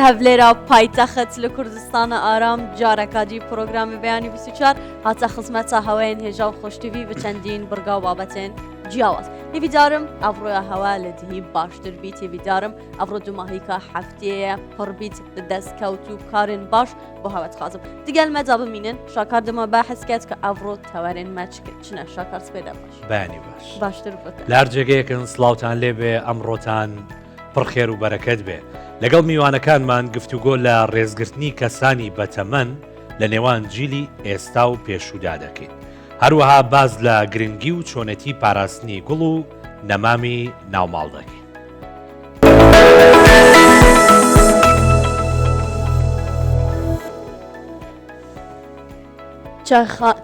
هەڤلێرا پایتەخت لە کوردستانە ئارام جارەکادی پرۆگرامی بەیانی 24 هاتە خزمەتە هەوایەن هێژا و خۆشتیوی بچەندین بڕگا و بابەتێن جیاواز. هێڤیدارم ئەڤڕۆیا هەوا لە دهی باشتر بیت هێڤیدارم ئەڤڕۆ دوماهیکا هەفتەیە پڕ بیت لە دەستکەوت و کارێن باش بۆ هەوە دخوازم. دگەل مەدا بمینن شاکار دەما باحس کەت کە ئەڤڕۆ تەوەرێن مە چنە شاکار سپێدە باش. بەیانی باش. باشتر بۆتە. لە هەر جێگەیەکن سڵاوتان لێبێ ئەمڕۆتان پڕ خێر و بەرەکەت بێ. لەگەڵ میوانەکانمان گفتوگۆ لە ڕێزگرتنی کەسانی بەتەمەن لە نێوان جیلی ئێستا و پێشوودا دەکەین. هەروەها باس لە گرنگی و چۆنێتی پاراستنی گوڵ و نەمامی ناوماڵ دەکەین.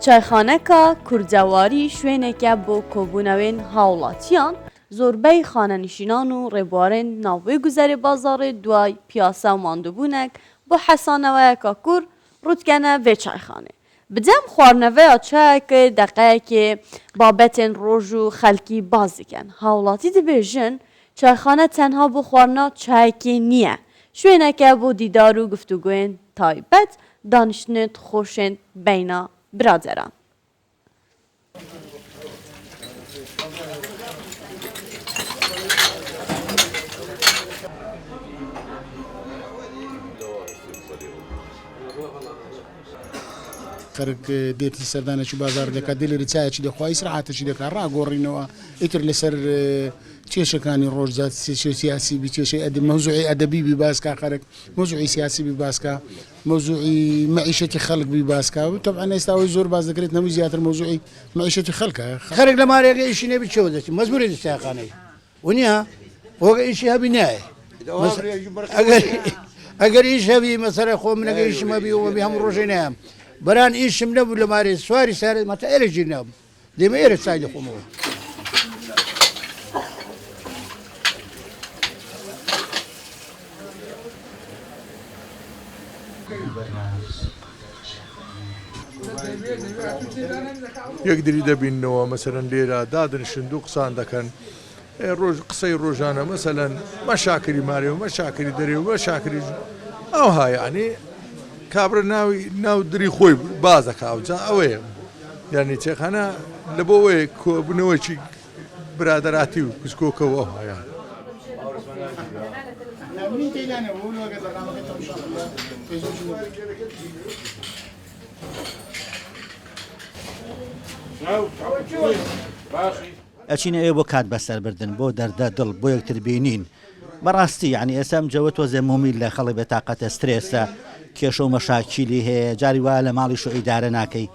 چایخانەکە کوردەواری شوێنێکە بۆ کۆبوونەوەی هاوڵاتیان، زۆربەی خانەنشینان و ڕێبوارێن ناو وێ گوزەرێ بازاڕێ دوای پیاسە و ماندووبوونێک بۆ حەسانەوەیەکا کوڕ ڕوودکەنە ڤێ چایخانێ بدەم خواردنەڤەیا چایەکێ دەقەیەکێ بابەتێن ڕۆژ و خەلکی باس دکەن هاوڵاتی دبێژن چایخانە تەنها بۆ خواردنا چایەکێ نییە شوێنەکە بۆ دیدار و گفتوگۆێن تایبەت دانیشتنێت خۆشێن بەینا برادەران. خەرک دێتی سەردانێکی بازار دەکات دێ لێرە چایەکی دەخوا ئیسراحەتێکی دەکات ڕاگۆڕینەوە ئیتر لەسەر کێشەکانی ڕۆژ جا کێشەی سیاسی بی کێشەی ئەدەبی مەوزوعی ئەدەبی بی باس کا خەرک مەوزوعی سیاسی بی باس کا مەوزوعی مەعیشەتی خەڵک بی باس کا و تەبعەن ئێستا ئەوەی زۆر باس دەکرێت هەمووی زیاتر مەوزوعی مەعیشەتی خەڵکە. خەرک لە مارێگە ئیشی نەبی چێوە دەچی مەجبوری دەچی چایخانەی ونیە خۆگە ئیشی هەبی نایە ئەگەر ئەگەر ئیش هەبی مەسەرە خۆ منەگە ئیشم هەبی و هەبی هەموو ڕۆژێ نایەم بەران ئیشم نەبوو لە مارێ سواری سارێ مەتە ئێرە ژیر نابوو دێمە ئێرە چای دەخۆمەوە. یەکدری دەبیننەوە مەسەلەن لێرە دادنشن دوو قسان دەکەن ڕۆژ قسەی ڕۆژانە مەسەلەن مەشاکری مارێ و مەشاکری دەرێ و مەشاکری ئەوها یعنی کابرا ناوی ناو دری خۆی باز دەکا ئەوجا ئەوەیە یعنی چێخانە لە بۆ ئەوەیە کۆبوونەوەکی برادەراتی و گسکۆکەوە ئەوها یان. ئەچینە ئەوێ بۆ کات بەسەر بردن، بۆ دەردە دڵ، بۆ یەکتر بینین. بەڕاستی یانی ئێستا ئەم جەوە تۆزێ مومیلە، خەڵک بێتاقەتە، سترێسە، کێشە و مەشاکیلی هەیە، جاری وایە لە ماڵیش و ئیدارە ناکەی.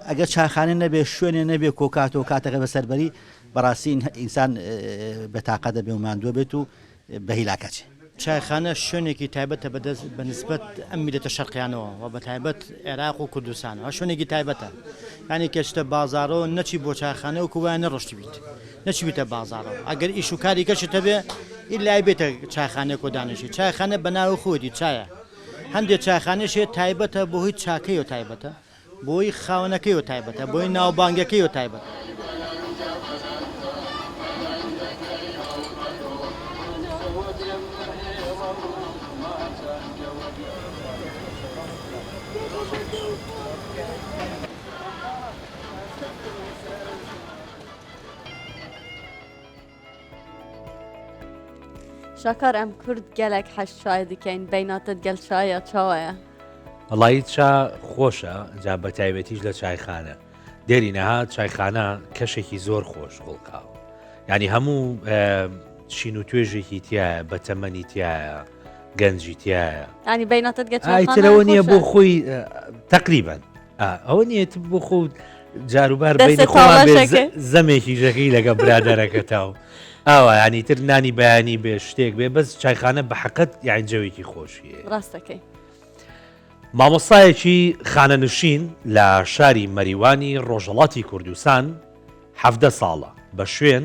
ئەگەر چاخانە نەبێ، شوێنێ نەبێ کۆکات و کاتەکە بەسەر بەری، بەڕاستی ئینسان بێتاقەت دەبێ و ماندووە بێت و بە هیلاک ئەچێ. چایخانە شوێنێکی تایبەتە بە دەست بە نسبەت ئەم میللەتە شەرقیانەوە و بە تایبەت عێراق و کوردستانەوە شوێنێکی تایبەتە یانی کە چتە بازاڕەوە نەچی بۆ چایخانە وەکو وایە نەڕۆشتبیت نەچوویتە بازاڕەوە ئەگەر ئیش و کاری کەشت هەبێ ئیلای بێتە چایخانەیەک و دانیشی چایخانە بە ناوی خۆیەتی چایە هەندێک چایخانەش هەیە تایبەتە بۆ هیچ چاکەیەوە تایبەتە بۆی خاوەنەکەیەوە تایبەتە، بۆی ناوبانگەکەیەوە تایبەتە. شاکار ئەم کورد گەلەک حەش چای دکەین بەیناتت گەل چایە چاوایە؟ وەڵایی چا خۆشە جا بە تایبەتیش لە چایخانە دێرینەها چایخانە کەشێکی زۆر خۆش خوڵقاوە ینی هەموو چین و توێژێکی تایە بە تەمەنی تایە گەنجی تایە ینی بیناتت گەل ئایترەوە نییە بۆ خۆی تقریبان ئەوە نییە بۆ خۆ جاروبار بینی خۆمان زەمێکی ژەکەی لەگە برادەرەکە و ئاوا ینی تر نانی بەیانی بێ شتێک بێ بەس چایخانە بە حقت یان جەوێکی خۆشیە ڕاستەکەی. مامۆستایەکی خانەنشین لە شاری مەریوانی ڕۆژهەڵاتی کوردستان 17 ساڵە بە شوێن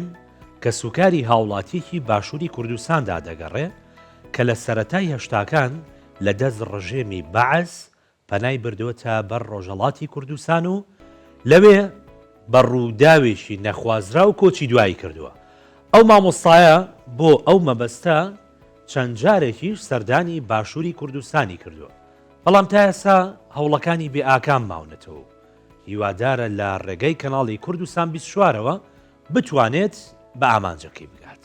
کەسوکاری هاوڵاتیەکی باشووری کوردستاندا دەگەڕێ کە لە سەرەتای هەشتاکان لە دەست ڕژێمی بەعس پەنای بردۆتە بەر ڕۆژهەڵاتی کوردستان و لەوێ بە ڕووداوێکی نەخوازراو کۆچی دوایی کردووە. ئەو مامۆستایە بۆ ئەو مەبەستە. چەند جارێکیش سەردانی باشووری کوردستانی کردووە، بەڵام تا ئێستا هەوڵەکانی بێ ئاکام ماونەتەوە و هیوادارە لە ڕێگەی کەناڵی کوردستان 24ەوە بتوانێت بە ئامانجەکەی بگات.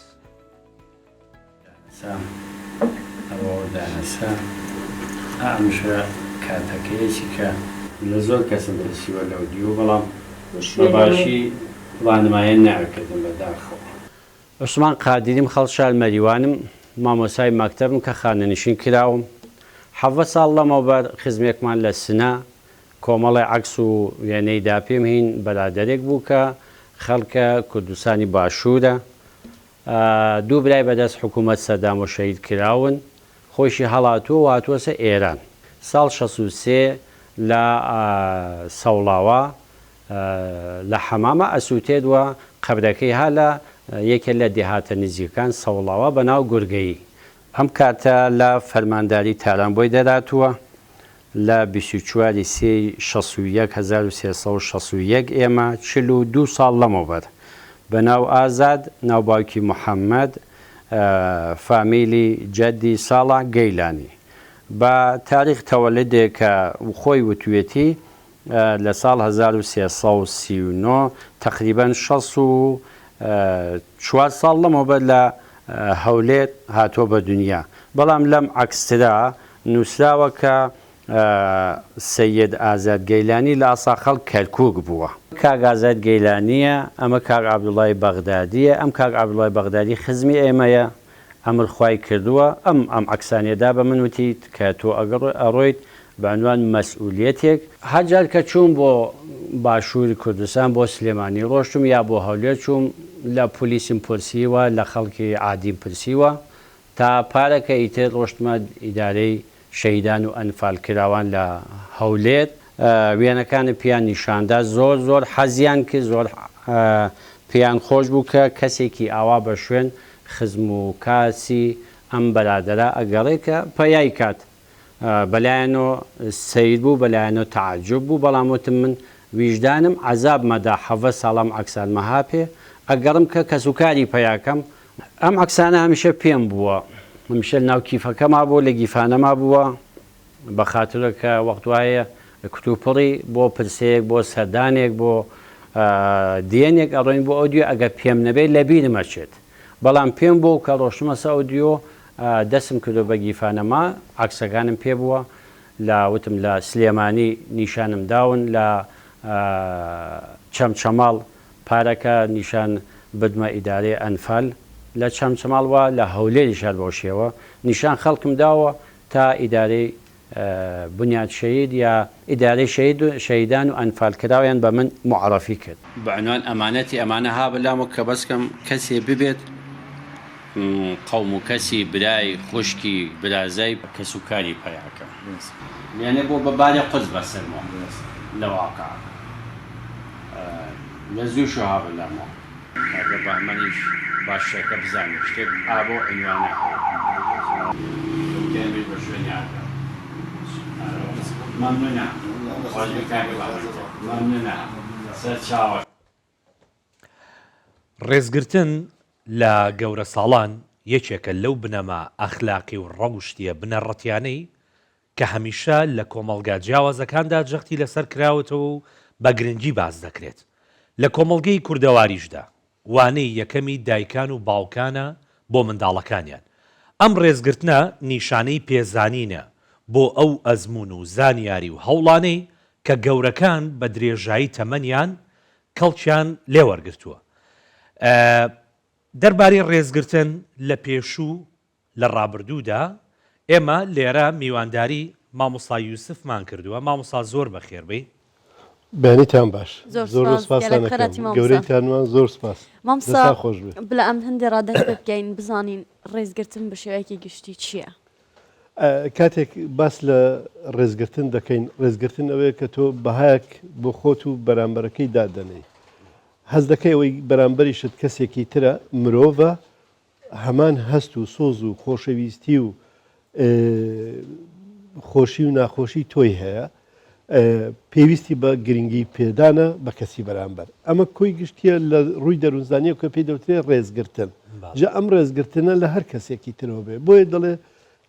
دانەسە ئەوە دانەسە ئا ئەمشە کاتەکەیەکی کە. لە زۆر کەسم پرسیوە لەو دیو بەڵام بە باشی ڕانمایە نەئەکردم بە داخەوە. عوسمان قادریم خەڵک شار مەریوانم، مامۆستای مەکتەبم کە خانەنشین کراوم. حەڤە ساڵ لەمەوبەر خزمێکمان لە سنە کۆمەڵێ عەکس و وێنەی دا پێم هین بەرادەرێک بوو کە خەڵکە کوردستانی باشوورە. دوو برای بە دەست حکوومەت سەدامۆ شەهید کراون. خۆیشی هەڵاتووە و هاتووەسە ئێران. ساڵ 63 لە سەوڵاوا لە حەمامە ئەسووتێت و قەبرەکەی ها لە یەکێ لە دێهاتە نزیکەکان سەوڵاوا بە ناو گورگەیی. ئەم کارتە لە فەرمانداری تاران بۆی دەراتووە لە 24 ی سێی 61 1361 ئێمە 42 ساڵ لەمەوبەر بە ناو ئازاد ناو باوکی محەممەد فامیلی جەدی ساڵح گەیلانی بە تاریخ تەوەلدێ کە خۆی وتوێتی لە ساڵ 1339 تەقریبەن 64 ساڵ لەمەوبەر لە هەولێر هاتووە بە دونیا بەڵام لەم عەکسترا نووسراوە کە سەید ئازاد گەیلانی لە ئەسا خەڵک کەرکووک بووە. کاک ئازاد گەیلانییە، ئەمە کاک عەبدوڵای بەغدادییە، ئەم کاک عەبدوڵای بەغدادی خزمی ئێمەیە، ئەمر خوای کردووە ئەم ئەم عەکسانیە دا بە من وتی کە تۆ ئەگەڕ ئەڕۆیت بە عنوان مەسئولیەتێک، هەر جار کە چووم بۆ باشووری کوردستان بۆ سلێمانی ڕۆشتم یا بۆ هەولێر چووم لە پولیسم پرسیوە لە خەڵکی عادیم پرسیوە تا پارەکە ئیتر ڕۆشتمە ئیدارەی شەهیدان و ئەنفالکراوان لە هەولێر وێنەکانم پێیان نیشاندا زۆر زۆر حەزیان کرد زۆر پێیان خۆش بوو کە کەسێکی ئاوا بە شوێن خزم و کاسی ئەم بەرادەرە ئەگەڕێ کە پەیای کات بەلایانۆ سەیر بوو بەلایانۆ تەعەجوب بوو بەڵام وتم من ویژدانم عەزاب مەدا حەڤە ساڵە ئەم عەکسانمە ها پێ ئەگەڕم کە کەسوکاری پەیاکەم ئەم عەکسانە هەمیشە پێم بووە هەمیشە لەناو کیفەکەما بووە لە گیفانەما بووە بە خاترە کە وەخت وایە کتوپڕی بۆ پرسەیەک بۆ سەردانێک بۆ دیەنێک ئەڕۆین بۆ ئەو دیو ئەگەر پێم نەبێت لەبیرم ئەچێت بەڵام پێم بوو کە ڕۆشتمەسە ئەو دیو دەسم کردو بە گیفانەما عەکسەکانم پێ بووە لە وتم لە سلێمانی نیشانم داون لە چەمچەماڵ پارەکە نیشان بردمە ئیدارەی ئەنفال لە چەمچەماڵ وە لە هەولێریش هەر بەو شێوە نیشان خەڵکم داوە تا ئیدارەی بنیاد شەهید یا ئیدارەی شەهید و شەهیدان و ئەنفالکراویان بە من موعەڕەفی کرد. بە عنوان ئەمانەتی ئەمانە ها بەلام و کە بەس کەم کەسێ ببێت قەوم و کەسی برای خوشکی برازای کەس و کاری پەیا کەم یانێ بۆ بە بارێ قورس بەسەرمەوە لە واقع لە زووشەوە ها بەلامەوە. کاکە بەهمەنیش با شتەکە بزانێ شتێک ئا بەو عینوانە هەیە. کەوتیان بێت بە شوێنی ئاکام. مەمنونە خۆشبی کاکە بەهمەن جان مەمنونە سەرچاوە. ڕێزگرتن لە گەورەساڵان یەکێکە لەو بنەما ئەخلاقی و ڕەوشتییە بنەڕەتیانەی کە هەمیشە لە کۆمەڵگا جیاوازەکاندا جەختی لەسەر کراوەتەوە و بە گرنگی باس دەکرێت. لە کۆمەڵگەی کوردەواریشدا وانەی یەکەمی دایکان و باوکانە بۆ منداڵەکانیان. ئەم ڕێزگرتنە نیشانەی پێزانینە بۆ ئەو ئەزموون و زانیاری و هەوڵانەی کە گەورەکان بە درێژایی تەمەنیان کەڵکیان لێ وەرگرتووە. دەربارەی ڕێزگرتن لە پێشوو لە ڕابردوودا ئێمە لێرە میوانداری مامۆستا یوسفمان کردووە، مامۆستا زۆر بەخێربێی. بەیانیتان باش زۆر زۆر سپاس سپاستان گەلەک ئەکەم خەراتی مامۆستا. گەورەیتانمان زۆر سپاس مامۆستا دەستان خۆش بێ. بلا ئەم هەندێ ڕا دەست پێ بکەین بزانین ڕێزگرتن بە شێوەیەکی گشتی چییە؟ کاتێک باس لە ڕێزگرتن دەکەین ڕێزگرتن ئەوەیە کە تۆ بەهایەک بۆ خۆت و بەرامبەرەکەی دادەنێی هەست دەکەی ئەوەی بەرامبەریشت کەسێکی ترە مرۆڤە هەمان هەست و سۆز و خۆشەویستی و خۆشی و ناخۆشی تۆی هەیە. پێویستی بە گرنگی پێدانە بە کەسی بەرامبەر. ئەمە کۆی گشتییە لە ڕووی دەروونزانییەوە کە پێی دەوترێت ڕێزگرتن. جا ئەم ڕێزگرتنە لە هەر کەسێکی ترەوە بێ. بۆیە دەڵێ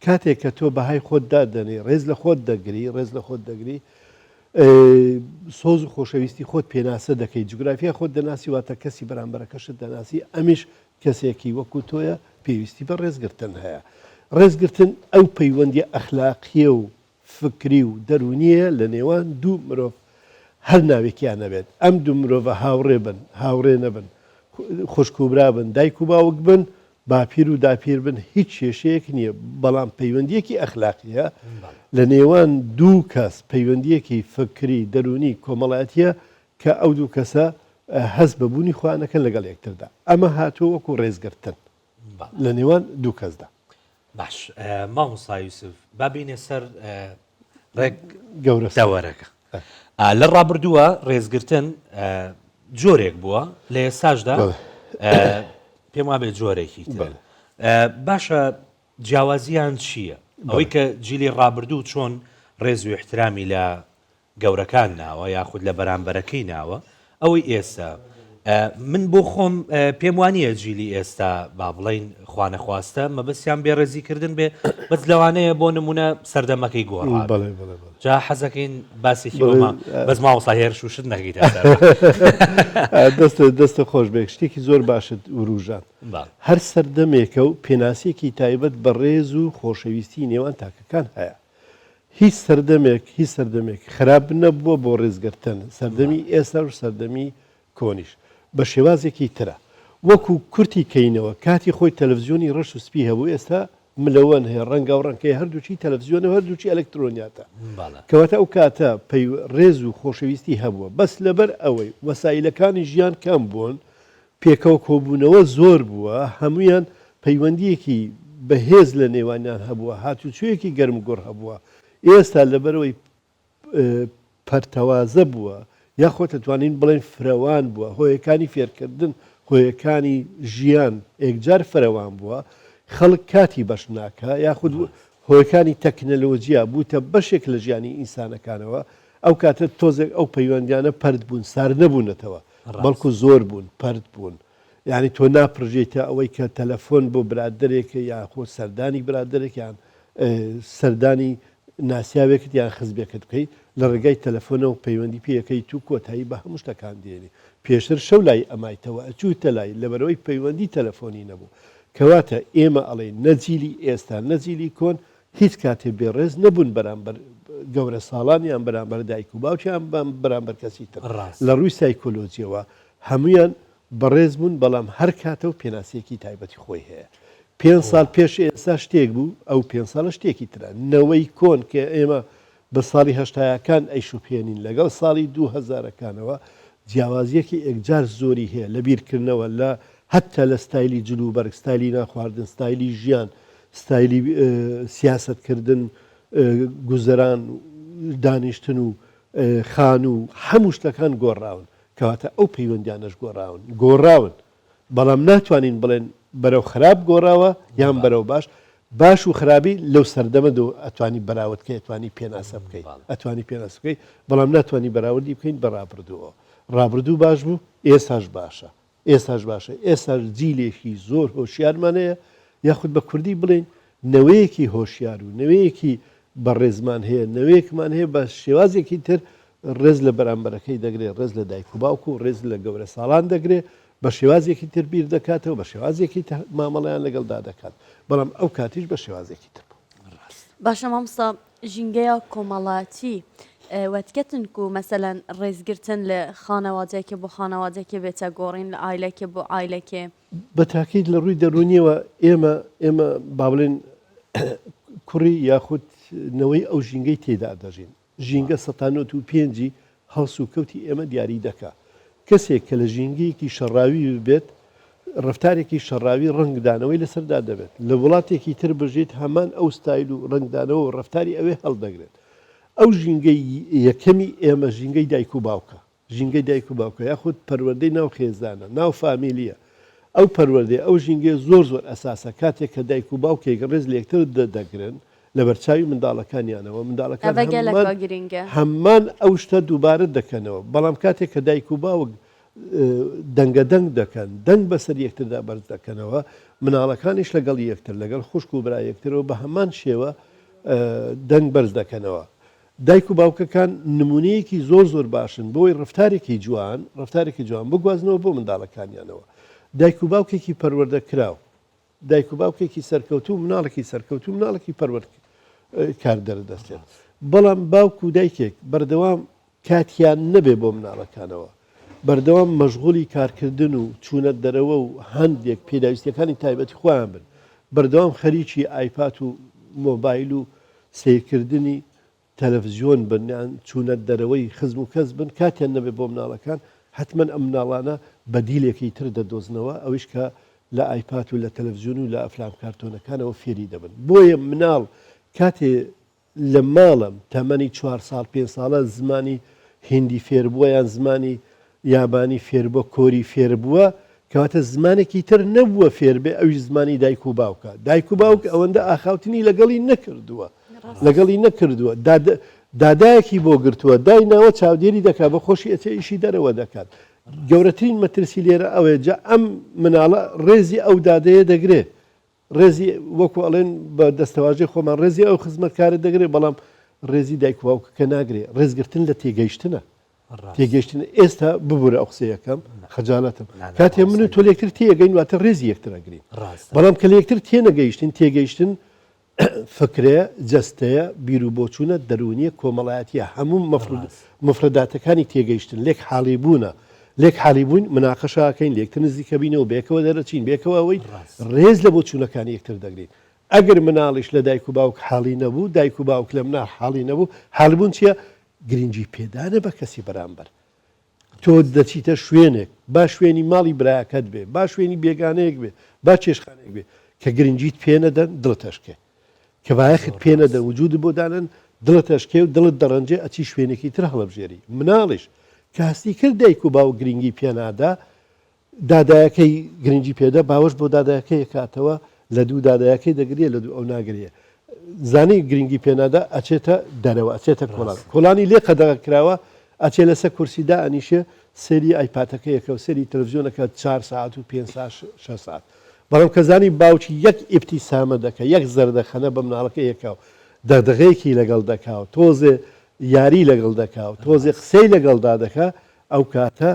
کاتێک کە تۆ بەهای خۆت دادەنێی، ڕێز لە خۆت دەگری، ڕێز لە خۆت دەگری، سۆز و خۆشەویستی خۆت پێناسە دەکەی، جوگرافیای خۆت دەناسی، واتە کەسی بەرامبەرەکەشت دەناسی، ئەمیش کەسێکی وەکو تۆیە پێویستی بە ڕێزگرتن هەیە. ڕێزگرتن ئەو پەیوەندییە ئەخلاقییە و فکری و دەروونییە لە نێوان دوو مرۆڤ هەر ناوێکیان نەبێت، ئەم دوو مرۆڤە هاوڕێ بن، هاوڕێ نەبن، خوشک و برا بن، دایک و باوک بن، باپیر و داپیر بن، هیچ کێشەیەک نییە، بەڵام پەیوەندییەکی ئەخلاقییە لە نێوان دوو کەس، پەیوەندییەکی فکری، دەروونی، کۆمەڵایەتییە کە ئەو دوو کەسە هەست بە بوونی خۆیان ئەکەن لەگەڵ یەکتردا. ئەمە هاتووە وەکو ڕێزگرتن لە نێوان دوو کەسدا. باش مامۆستا یوسف با بینە سەر ڕێک گەورە دەوەرەکە لە ڕابردووە ڕێزگرتن جۆرێک بووە لە ئێستاشدا پێم وابێ جۆرێکی تر باشە جیاوازیان چییە ئەوەی کە جیلی ڕابردوو چۆن ڕێز و احترامی لە گەورەکان ناوە یاخود لە بەرامبەرەکەی ناوە ئەوەی ئێستا من بۆ خۆم پێم وانییە جیلی ئێستا با بڵین خوانەخواستە مەبەستیان بێڕێزی کردن بێ بەس لەوانەیە بۆ نمونە سەردەمەکەی گۆڕا جا حەزەکەین باسێکی بەس ماوەسا هێرش و شت نەگەیتە دەست دەستە خۆش بێ شتێکی زۆر باشت وروژان هەر سەردەمێکە و پێناسێکی تایبەت بە ڕێز و خۆشەویستی نێوان تاکەکان هەیە هیچ سەردەمێک هیچ سەردەمێک خراپ نەبووە بۆ ڕێزگرتن، سەردەمی ئێستا و سەردەمی کۆنیش بە شێوازێکی ترە. وەکو کورتی کەینەوە کاتی خۆی تەلەفزیۆنی ڕەش و سپی هەبوو ئێستا ملەوەن هەیە ڕەنگاو ڕەنگ هەیە هەردووکی تەلەفزیۆنە و هەردووکی ئەلکترۆنیاتە. کەواتە ئەو کاتە پەی ڕێز و خۆشەویستی هەبووە بەس لەبەر ئەوەی وەسایلەکانی ژیان کەم بوون پێکەوە کۆبوونەوە زۆر بووە، هەموویان پەیوەندییەکی بەهێز لە نێوانیان هەبووە، هاتوچۆیەکی گەرموگوڕ هەبووە، ئێستا لەبەرئەوەی پەرتەوازە بووە، یاخۆ دەتوانین بڵێین فرەوان بووە، هۆیەکانی فێرکردن، هۆیەکانی ژیان ئێکجار فرەوان بووە، خەڵک کاتی بەش ناکا، یاخود هۆیەکانی تەکنەلۆجیا بووتە بەشێک لە ژیانی ئینسانەکانەوە، ئەو کاتە تۆزێک ئەو پەیوەندیانە پەرت بوون، سارد نەبوونەتەوە، بەڵکو زۆر بوون، پەرت بوون. یانی تۆ ناپڕژێیتە ئەوەی کە تەلەفۆن بۆ برادەرێک یاخۆ سەردانی برادەرێک یان سەردانی ناسیاوێکت یان خزمێکت بکەی، لە ڕێگای تەلەفۆنەوە پەیوەندی پێ ئەکەیت و کۆتایی بە هەموو شتەکان دێنی. پێشتر شەو لای ئەمایتەوە، ئەچوویتە لای، لەبەرئەوەی پەیوەندی تەلەفۆنی نەبوو. کەواتە ئێمە ئەڵێین نە جیلی ئێستا نە جیلی کۆن هیچ کاتێ بێ ڕێز نەبوون بەرامبەر گەورە ساڵان یان بەرامبەر دایک و باوکیان بەرامبەر کەسی تر لە ڕووی سایکۆلۆجیەوە هەموویان بەڕێز بوون بەڵام هەر کاتە و پێناسەیەکی تایبەتی خۆی هەیە پێ ساڵ پێش ئێستا شتێک بوو ئەو پێ ساڵە شتێکی ترە نەوەی کۆن کە ئێمە بە ساڵی هەشتایەکان ئەیشوپێنین لەگەڵ ساڵی دوو هەزارەکانەوە جیاوازیەکی ئێکجار زۆری هەیە لە بیرکردنەوە لە هەتا لە ستایلی جلوبەرگ ستایلی نانخواردن ستایلی ژیان ستایلی سیاسەتکردن گوزەران دانیشتن و خانوو هەموو شتەکان گۆڕاون کەواتە ئەو پەیوەندیانەش گۆڕاون گۆڕاون بەڵام ناتوانین بڵێن بەرەو خراپ گۆڕاوە یان بەرەو باش، باش و خرابی لەو سەردەمە دۆ ئەتوانی بەراورد کەی ئەتوانی پێناسە بکەی ئەتوانی پێناسە بکەی بەڵام ناتوانی بەراوردی بکەین بە ڕابردووەوە ڕابردوو باش بوو ئێستاش باشە ئێستاش باشە ئێستاش جیلێکی زۆر هۆشیارمان هەیە یاخود بە کوردی بڵێین نەوەیەکی هۆشیار و نەوەیەکی بەڕێزمان هەیە، نەوەیەکمان هەیە بە شێوازێکی تر ڕێز لە بەرامبەرەکەی دەگرێت، ڕێز لە دایک و باوک و ڕێز لە گەورە ساڵان دەگرێت، بە شێوازێکی تر بیر دەکاتەوە، بە شێوازێکی تر مامەڵەیان لەگەڵدا دەکات، بەڵام ئەو کاتیش بە شێوازێکی تر بوو. باشە مامۆستا ژینگەیا کۆمەڵایەتی وەتکەتن کو مەسەلەن ڕێزگرتن لە خانەوادەکێ بۆ خانەوادەکێ بێتە گۆڕین لە عایلەکێ بۆ عایلەکێ؟ بە تاکید لە ڕووی دەروونیەوە ئێمە ئێمە با بڵێن کوڕی یاخود نەوەی ئەو ژینگەی تێدا دەژین ژینگە سەتا نۆت و پێنجی هەڵس و کەوتی ئێمە دیاری دەکا کەسێک کە لە ژینگەیەکی شەڕاوی ببێت ڕفتارێکی شەڕاوی ڕەنگدانەوەی لەسەردا دەبێت لە وڵاتێکی تر بژیت هەمان ئەو ستایل و ڕەنگدانەوە و ڕفتاری ئەوێ هەڵدەگرێت ئەو ژینگەی یەکەمی ئێمە ژینگەی دایک و باوکە ژینگەی دایک و باوکە یاخود پەروەردەی ناو خێزانە، ناو فامیلیە، ئەو پەروەردەیە، ئەو ژینگەیە زۆر زۆر ئەساسە، کاتێک کە دایک و باوکێک ڕێز لە یەکتر دەگرن، لەبەرچاوی منداڵەکانیانەوە منداڵەکان ئەڤە گەلەک هەمان وا گرینگە. هەمان ئەو شتە دووبارە دەکەنەوە بەڵام کاتێک کە دایک و باوک دەنگە دەنگ دەکەن دەنگ بەسەر یەکتردا بەرز دەکەنەوە مناڵەکانیش لەگەڵ یەکتر لەگەڵ خوشک و برا یەکترەوە بە هەمان شێوە دەنگ بەرز دەکەنەوە. دایک و باوکەکان نمونەیەکی زۆر زۆر باشن بۆی ڕەفتارێکی جوان ڕەفتارێکی جوان بگوازنەوە بۆ منداڵەکانیانەوە. دایک و باوکێکی پەروەردە کراو دایک و باوکێکی سەرکەوتوو مناڵێکی سەرکەوتوو مناڵێکی پەروەرد کار دەردەستێت بەڵام باوک و دایکێک بەردەوام کاتیان نەبێ بۆ مناڵەکانەوە بەردەوام مەشغولی کارکردن و چوونە دەرەوە و هەندێک پێداویستیەکانی تایبەتی خۆیان بن بەردەوام خەریکی ئایپات و مۆبایل و سەیرکردنی تەلەفزیۆن بن یان چوونە دەرەوەی خزم و کەس بن کاتیان نەبێت بۆ مناڵەکان حەتمەن ئەم مناڵانە بەدیلێکی تر دەدۆزنەوە ئەویش کە لە ئایپات و لە تەلەفزیۆن و لە ئەفلام کارتۆنەکانەوە فێری دەبن بۆیە مناڵ کاتێ لە ماڵم تەمەنی چوار ساڵ پێنج ساڵە زمانی هیندی فێربووە یان زمانی یابانی فێربووە کۆری فێربووە کەواتە زمانێکی تر نەبووە فێربێ ئەویش زمانی دایک و باوکە دایک و باوک ئەوەندە ئاخاوتنی لەگەڵی نەکردووە لەگەڵی نەکردووە دادایەکی بۆ گرتووە دایناوە چاودێری دەکات بە خۆشی ئەچێ ئیشی دەرەوە دەکات گەورەترین مەترسی لێرە ئەوەیە جا ئەم مناڵە ڕێزی ئەو دادەیە دەگرێ ڕێزی وەکو ئەڵێن بە دەستەواژەی خۆمان ڕێزی ئەو خزمەتکارە دەگرێ بەڵام ڕێزی دایک و باوکەکە ناگرێ ڕێزگرتن لە تێگەیشتنە تێگەیشتن ئێستا ببورە ئەو قسەیەکەم خەجالەتم کاتێ من و تۆ لێکتر تێگەین واتە ڕێزی یەکتر ئەگرین بەڵام کە لە یەکتر تێنەگەیشتین تێگەیشتن فکرەیە، جەستەیە، بیروبۆچوونە، دەروونییە، کۆمەڵایەتییە، هەموو موفرەداتەکانی تێگەیشتن، لێک حاڵیبوونە، لێک حاڵیبووین، مناقەشە ئەکەین، لێکتر نزیکەبینەوە، بەیەکەوە دەرەچین، بەیەکەوە ئەوەی ڕێز لە بۆچوونەکانی یەکتر دەگرین. ئەگەر مناڵیش لە دایک و باوک حاڵی نەبوو، دایک و باوک لە مناڵ حاڵی نەبوو، حاڵیبوون چییە؟ گرنگی پێدانە بە کەسی بەرامبەر. تۆ دەچیتە شوێنێک، با شوێنی ماڵی برایەکەت بێ، با شوێنی بێگانەیەک بێ، با چێشتخانەیەک بێ، کە گرنگیت پێ نەدەن دڵت ئەشکێ. کە بایەخت پێ نەدەن، وجودت بۆ دانەن، دڵت ئەشکێ و دڵت دەڕەنجێ ئەچی شوێنێکی تر هەڵەبژێری. مناڵیش کە هەستی کرد دایک و باوک گرنگی پێ نادا، دادایەکەی گرنگی پێدا باوەش بۆ دادایەکەی ئەکاتەوە لە دوو دادایەکەی دەگریە لە دوو ئەو ناگریە زانی گرنگی پێنادا ئەچێتە دەرەوە ئەچێتە کۆڵان کۆڵانی لێ قەدەغە کراوە ئەچێ لەسەر کورسی دا ئەنیشێ سەیری ئایپاتەکەی ئەکا و سەیری تەلەفزیۆنەکە چار سەعات و پێنج سەعات شەش سەعات بەڵام کە زانی باوکی یەک ئیبتیسامە دەکا یەک زەردەخەنە بە مناڵەکەی ئەکا و دەغدەغەیەکی لەگەڵ دەکا و تۆزێ یاری لەگەڵ دەکا و تۆزێ قسەی لەگەڵدا دەکا ئەو کاتە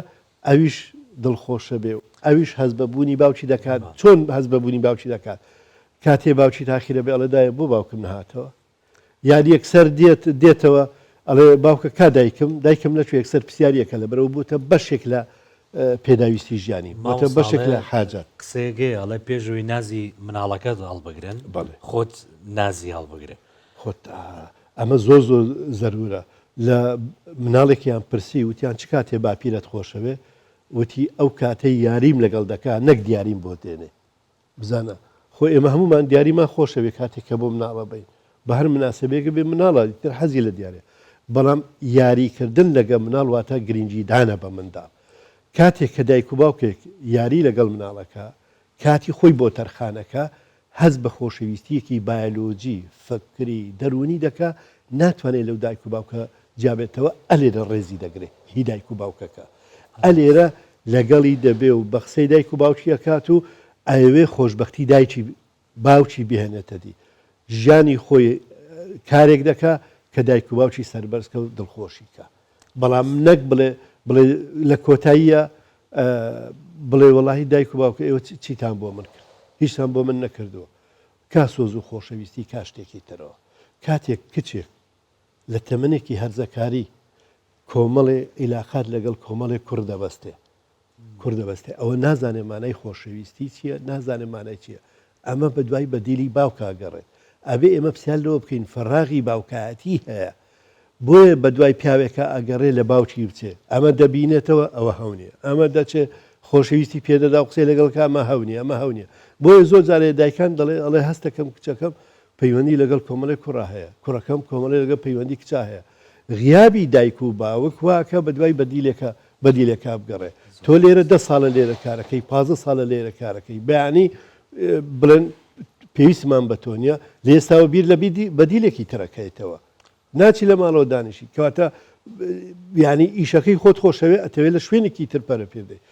ئەویش دڵخۆشە بێ و ئەویش هەست بە بوونی باوکی دەکات، چۆن هەست بە بوونی باوکی دەکات؟ کاتێ باوکی تاخیرە بێ ئەڵێ دایە بۆ باوکم نەهاتەوە؟ یان یەکسەر دێت دێتەوە ئەڵێ باوکە کا دایکم؟ دایکم لەکوێ؟ یەکسەر پرسیاریەکە لەبەرئەوە بووتە بەشێک لە پێداویستی ژیانی، بووتە بەشێک لە حاجات. قسەیەک هەیە ئەڵێ پێش ئەوەی نازی مناڵەکەت هەڵبگرن خۆت نازی هەڵبگرە. خۆت ئەمە زۆر زۆر زەرورە لە مناڵێکیان پرسی وتیان چ کاتێ باپیرەت خۆشەوێ وتی ئەو کاتەی یاریم لەگەڵ دەکا نەک دیاریم بۆ دێنێ بزانە خۆ ئێمە هەمومان دیاریمان خۆشەوێ کاتێک کە بۆ مناڵە بین بە هەر مناسبێک بێ مناڵە تر حەزی لە دیارە بەڵام یاریکردن لەگە مناڵ واتە گرنگی دانە بە منداڵ کاتێک کە دایک و باوکێک یاری لەگەڵ مناڵەکە کاتی خۆی بۆ تەرخانەکە هەست بە خۆشەویستییەکی بایەلۆجی، فکری، دەروونی دەکا، ناتوانێ لەو دایک و باوکە جیابێتەوە، ئەلێرە ڕێزی دەگرێ هی دایک و باوکەکە، ئەلێرە لەگەڵی دەبێ و بە قسەی دایک و باوکی ئەکات و ئەیەوێ خۆشبەختی دایکی باوکی بهێنێتە دی، ژیانی خۆی کارێک دەکا کە دایک و باوکی سەربەرز کە و دڵخۆشی کا. بەڵام نەک بڵێ بڵێ لە کۆتاییە بڵێ وەڵاهی دایک و باوکە ئێوە چیتان بۆ من کرد هیچتان بۆ من نەکردووە کا سۆز و خۆشەویستی کا شتێکی ترەوە کاتێک کچێک لە تەمەنێکی هەرزەکاری کۆمەڵێ عیلاقات لەگەڵ کۆمەڵێک کوڕ دەبەستێ کوڕ دەبەستێ ئەوە نازانێ مانای خۆشەویستی چییە نازانێ مانای چییە ئەمە بە دوای بەدیلی باوکا گەڕێت ئەبێ ئێمە پرسیار لەوە بکەین فەراغی باوکایەتی هەیە بۆیە بە دوای پیاوێکا ئەگەڕێ لە باوکی بچێ ئەمە دەبینێتەوە ئەوە هەونیە ئەمە دەچێ خۆشەویستی پێدەدا و قسەی لەگەڵ کا ئەمە هەونیە ئەمە هەونیە بۆیە زۆر جارێ دایکان دەڵێ ئەڵێ هەستەکەم کچەکەم پەیوەندی لەگەڵ کۆمەڵێک کوڕا هەیە کوڕەکەم کۆمەڵێ لەگەڵ پەیوەندی کچا هەیە غیابی دایک و باوک واکە بە دوای بەدیلێکە بەدیلێکا بگەڕێ تۆ لێرە دە ساڵە لێرە کارەکەی 15 ساڵە لێرە کارەکەی بەیانی بڵێن. پێویستمان بە تۆ نییە لە ئێستاوە بیر لە بەدیلێکی ترەکەیتەوە ناچی لە ماڵەوە دانیشی کەواتە یانی ئیشەکەی خۆت خۆشەوێ ئەتەوێت لە شوێنێکی تر پەرە پێ بدەیت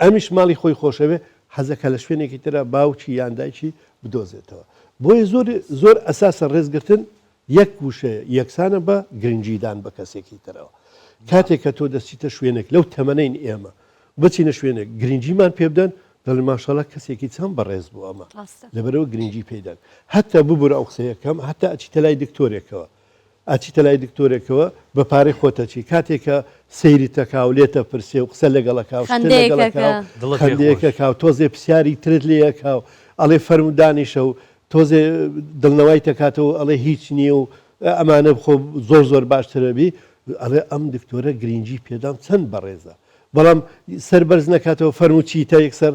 ئەمیش ماڵی خۆی خۆشەوێ حەزەکە لە شوێنێکی ترە باوکی یان دایکی بدۆزێتەوە بۆیە زۆر زۆر ئەساسە ڕێزگرتن یەک وشەیە یەکسانە بە گرنگیدان بە کەسێکی ترەوە کاتێک کە تۆ دەچیتە شوێنێک لەو تەمەنەین ئێمە بچینە شوێنێک گرنگیمان پێ بدەن دەڵێن ماشاءاللە کەسێکی چەند بەڕێز بوو ئەمە لەبەرەوە گرنگی پێدان هەتا ببورە ئەو قسەیەکەم هەتا ئەچیتە لای دکتۆرێکەوە ئەچیتە لای دکتۆرێکەوە بە پارەی خۆتەچی کاتێک کە سەیری تەکا و لێتە پرسێ و قسە لەگەڵەکە و شتە لەگەڵەکە و خەندەیەکەکا و تۆزێ پرسیاری ترت لێیەکا و ئەڵێ فەرموو دانیشە و تۆزێ دڵنەوای تەکاتەوە ئەڵێ هیچ نییە و ئەمانە بخۆ زۆر زۆر باشترە بی ئەڵێ ئەم دکتۆرە گرنگی پێدام چەند بەڕێزە بەڵام سەر بەرز نەکاتەوە فەرموو چیتە یەکسەر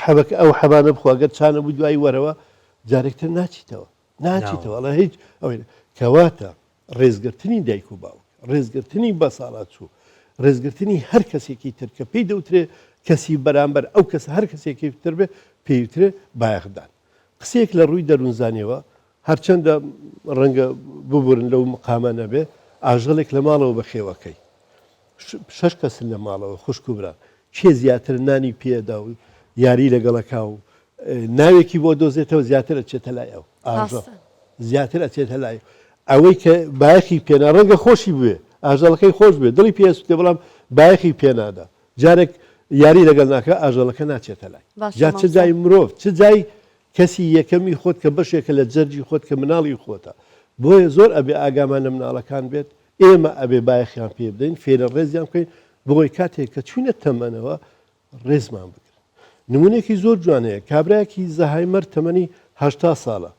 حەبەکە ئەو حەبانە بخۆ گەر چانە بوو دوایی وەرەوە جارێکتر ناچیتەوە ناچیتەوە ئەڵێ هیچ ئەوەی کەواتە ڕێزگرتنی دایک و باوک ڕێزگرتنی بەساڵاچوو ڕێزگرتنی هەر کەسێکی تر کە پێی دەوترێ کەسی بەرامبەر ئەو کەس هەر کەسێکی تر بێ پێیوترێ بایەخدان قسەیەک لە ڕووی دەروونزانیەوە هەرچەندە ڕەنگە ببورن لەو مقامە نەبێ ئاژەڵێک لە ماڵەوە بەخێوەکەی شەش کەسن لە ماڵەوە خوشک و برا کێ زیاتر نانی پێدا و یاری لەگەڵەکا و ناوێکی بۆ دۆزێتەوە زیاتر ئەچێتە لای ئەو ئاژەڵ زیاتر ئەچێتە لای ئەوەی کە بایەخی پێنا ڕەنگە خۆشی بوێ ئاژەڵەکەی خۆش بێ دڵی پێسوتێ بەڵام بایەخی پێنادا جارێک یاری لەگەڵ ناکە ئاژەڵەکە ناچێتە لای جا چ جای مرۆڤ چ جای کەسی یەکەمی خۆت کە بەشێکە لە جەرگی خۆت کە مناڵی خۆتە بۆیە زۆر ئەبێ ئاگامان لە مناڵەکان بێت ئێمە ئەبێ بایەخیان پێ بدەین فێرە ڕێزیان بکەین بۆی کاتێک کە چوینە تەمەنەوە ڕێزمان بگرن نمونێکی زۆر جوان هەیە کابراکی زەهایمەر تەمەنی هەشتا ساڵە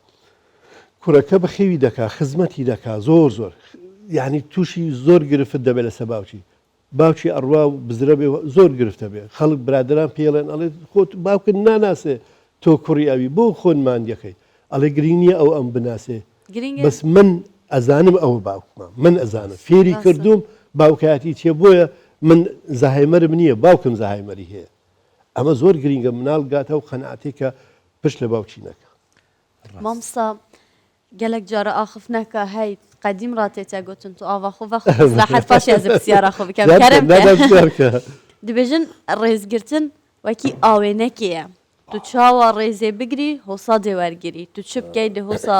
کوڕەکە بەخێوی دەکا خزمەتی دەکا زۆر زۆر یعنی تووشی زۆر گرفت دەبێت لەسەر باوکی باوکی ئەڕوا و بزرە بێ زۆر گرفتە بێ خەڵک برادران پێڵێن ئەڵێ خۆت باوکت ناناسێ تۆ کوڕی ئەوی بۆ خۆن ماندیەکەی ئەڵێ گرنگ نییە ئەو ئەم بناسێ بەس من ئەزانم ئەوە باوکمە من ئەزانم فێری کردوم باوکایەتی چیە بۆیە من زەهایمەرم نییە باوکم زەهایمەری هەیە ئەمە زۆر گرینگە مناڵ گاتە و قەناعەتێک کە پشت لە باوکی نەکە. مامۆستا گەلەک جارە ئاخفنەکە هەی قەدیم ڕا تێتە گوتن تو ئاوا خۆ ڤە خۆ ئیسراحەت پاشێ ئەز پرسیارا خۆ بکەم کەرەم کە دبێژن ڕێزگرتن وەکی ئاوێنەکێیە تو چاوا ڕێزێ بگری هۆسا دێ وەرگری تو چ بکەی دێ هۆسا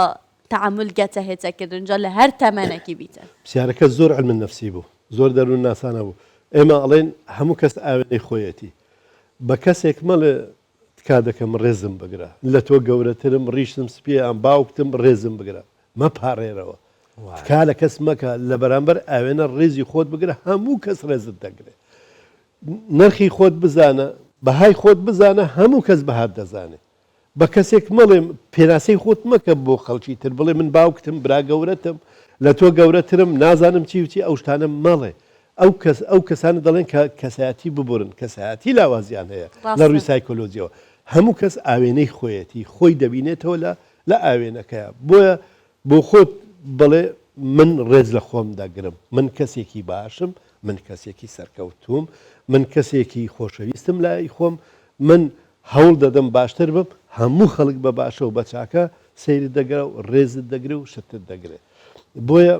تەعەمول گەتە هێتە کردن جا لە هەر تەمەنەکی بیتە. پرسیارەکە زۆر علم نفسی بوو زۆر دەروون ناسانە بوو ئێمە ئەڵێن هەموو کەس ئاوێنەی خۆیەتی بە کەسێک مەڵێ تکا دەکەم ڕێزم بگرە لە تۆ گەورەترم ڕیشم سپیە یان باوکتم ڕێزم بگرە مەپاڕێرەوە تکا لە کەس مەکە لە بەرامبەر ئاوێنە ڕێزی خۆت بگرە هەموو کەس ڕێزت دەگرێ نرخی خۆت بزانە، بەهای خۆت بزانە، هەموو کەس بەهات دەزانێ. بە کەسێک مەڵێ، پێناسەی خۆت مەکە بۆ خەڵکی تر، بڵێ من باوکتم، برا گەورەتم، لە تۆ گەورەترم، نازانم چی و چی، ئەو شتانە مەڵێ. ئەو کەس، ئەو کەسانە دەڵێن کە کەسایەتی ببورن، کەسایەتی لاوازیان هەیە لە ڕووی سایکۆلۆجیەوە. هەموو کەس ئاوێنەی خۆیەتی، خۆی دەبینێتەوە لە لە ئاوێنەکەیا. بۆیە بۆ خۆت بڵێ من ڕێز لە خۆم دەگرم، من کەسێکی باشم، من کەسێکی سەرکەوتووم، من کەسێکی خۆشەویستم لای خۆم، من هەوڵ دەدەم باشتر بم، هەموو خەڵک بە باشە و بە چاکە سەیرت دەگرا و ڕێزت دەگرێ و شتت دەگرێ. بۆیە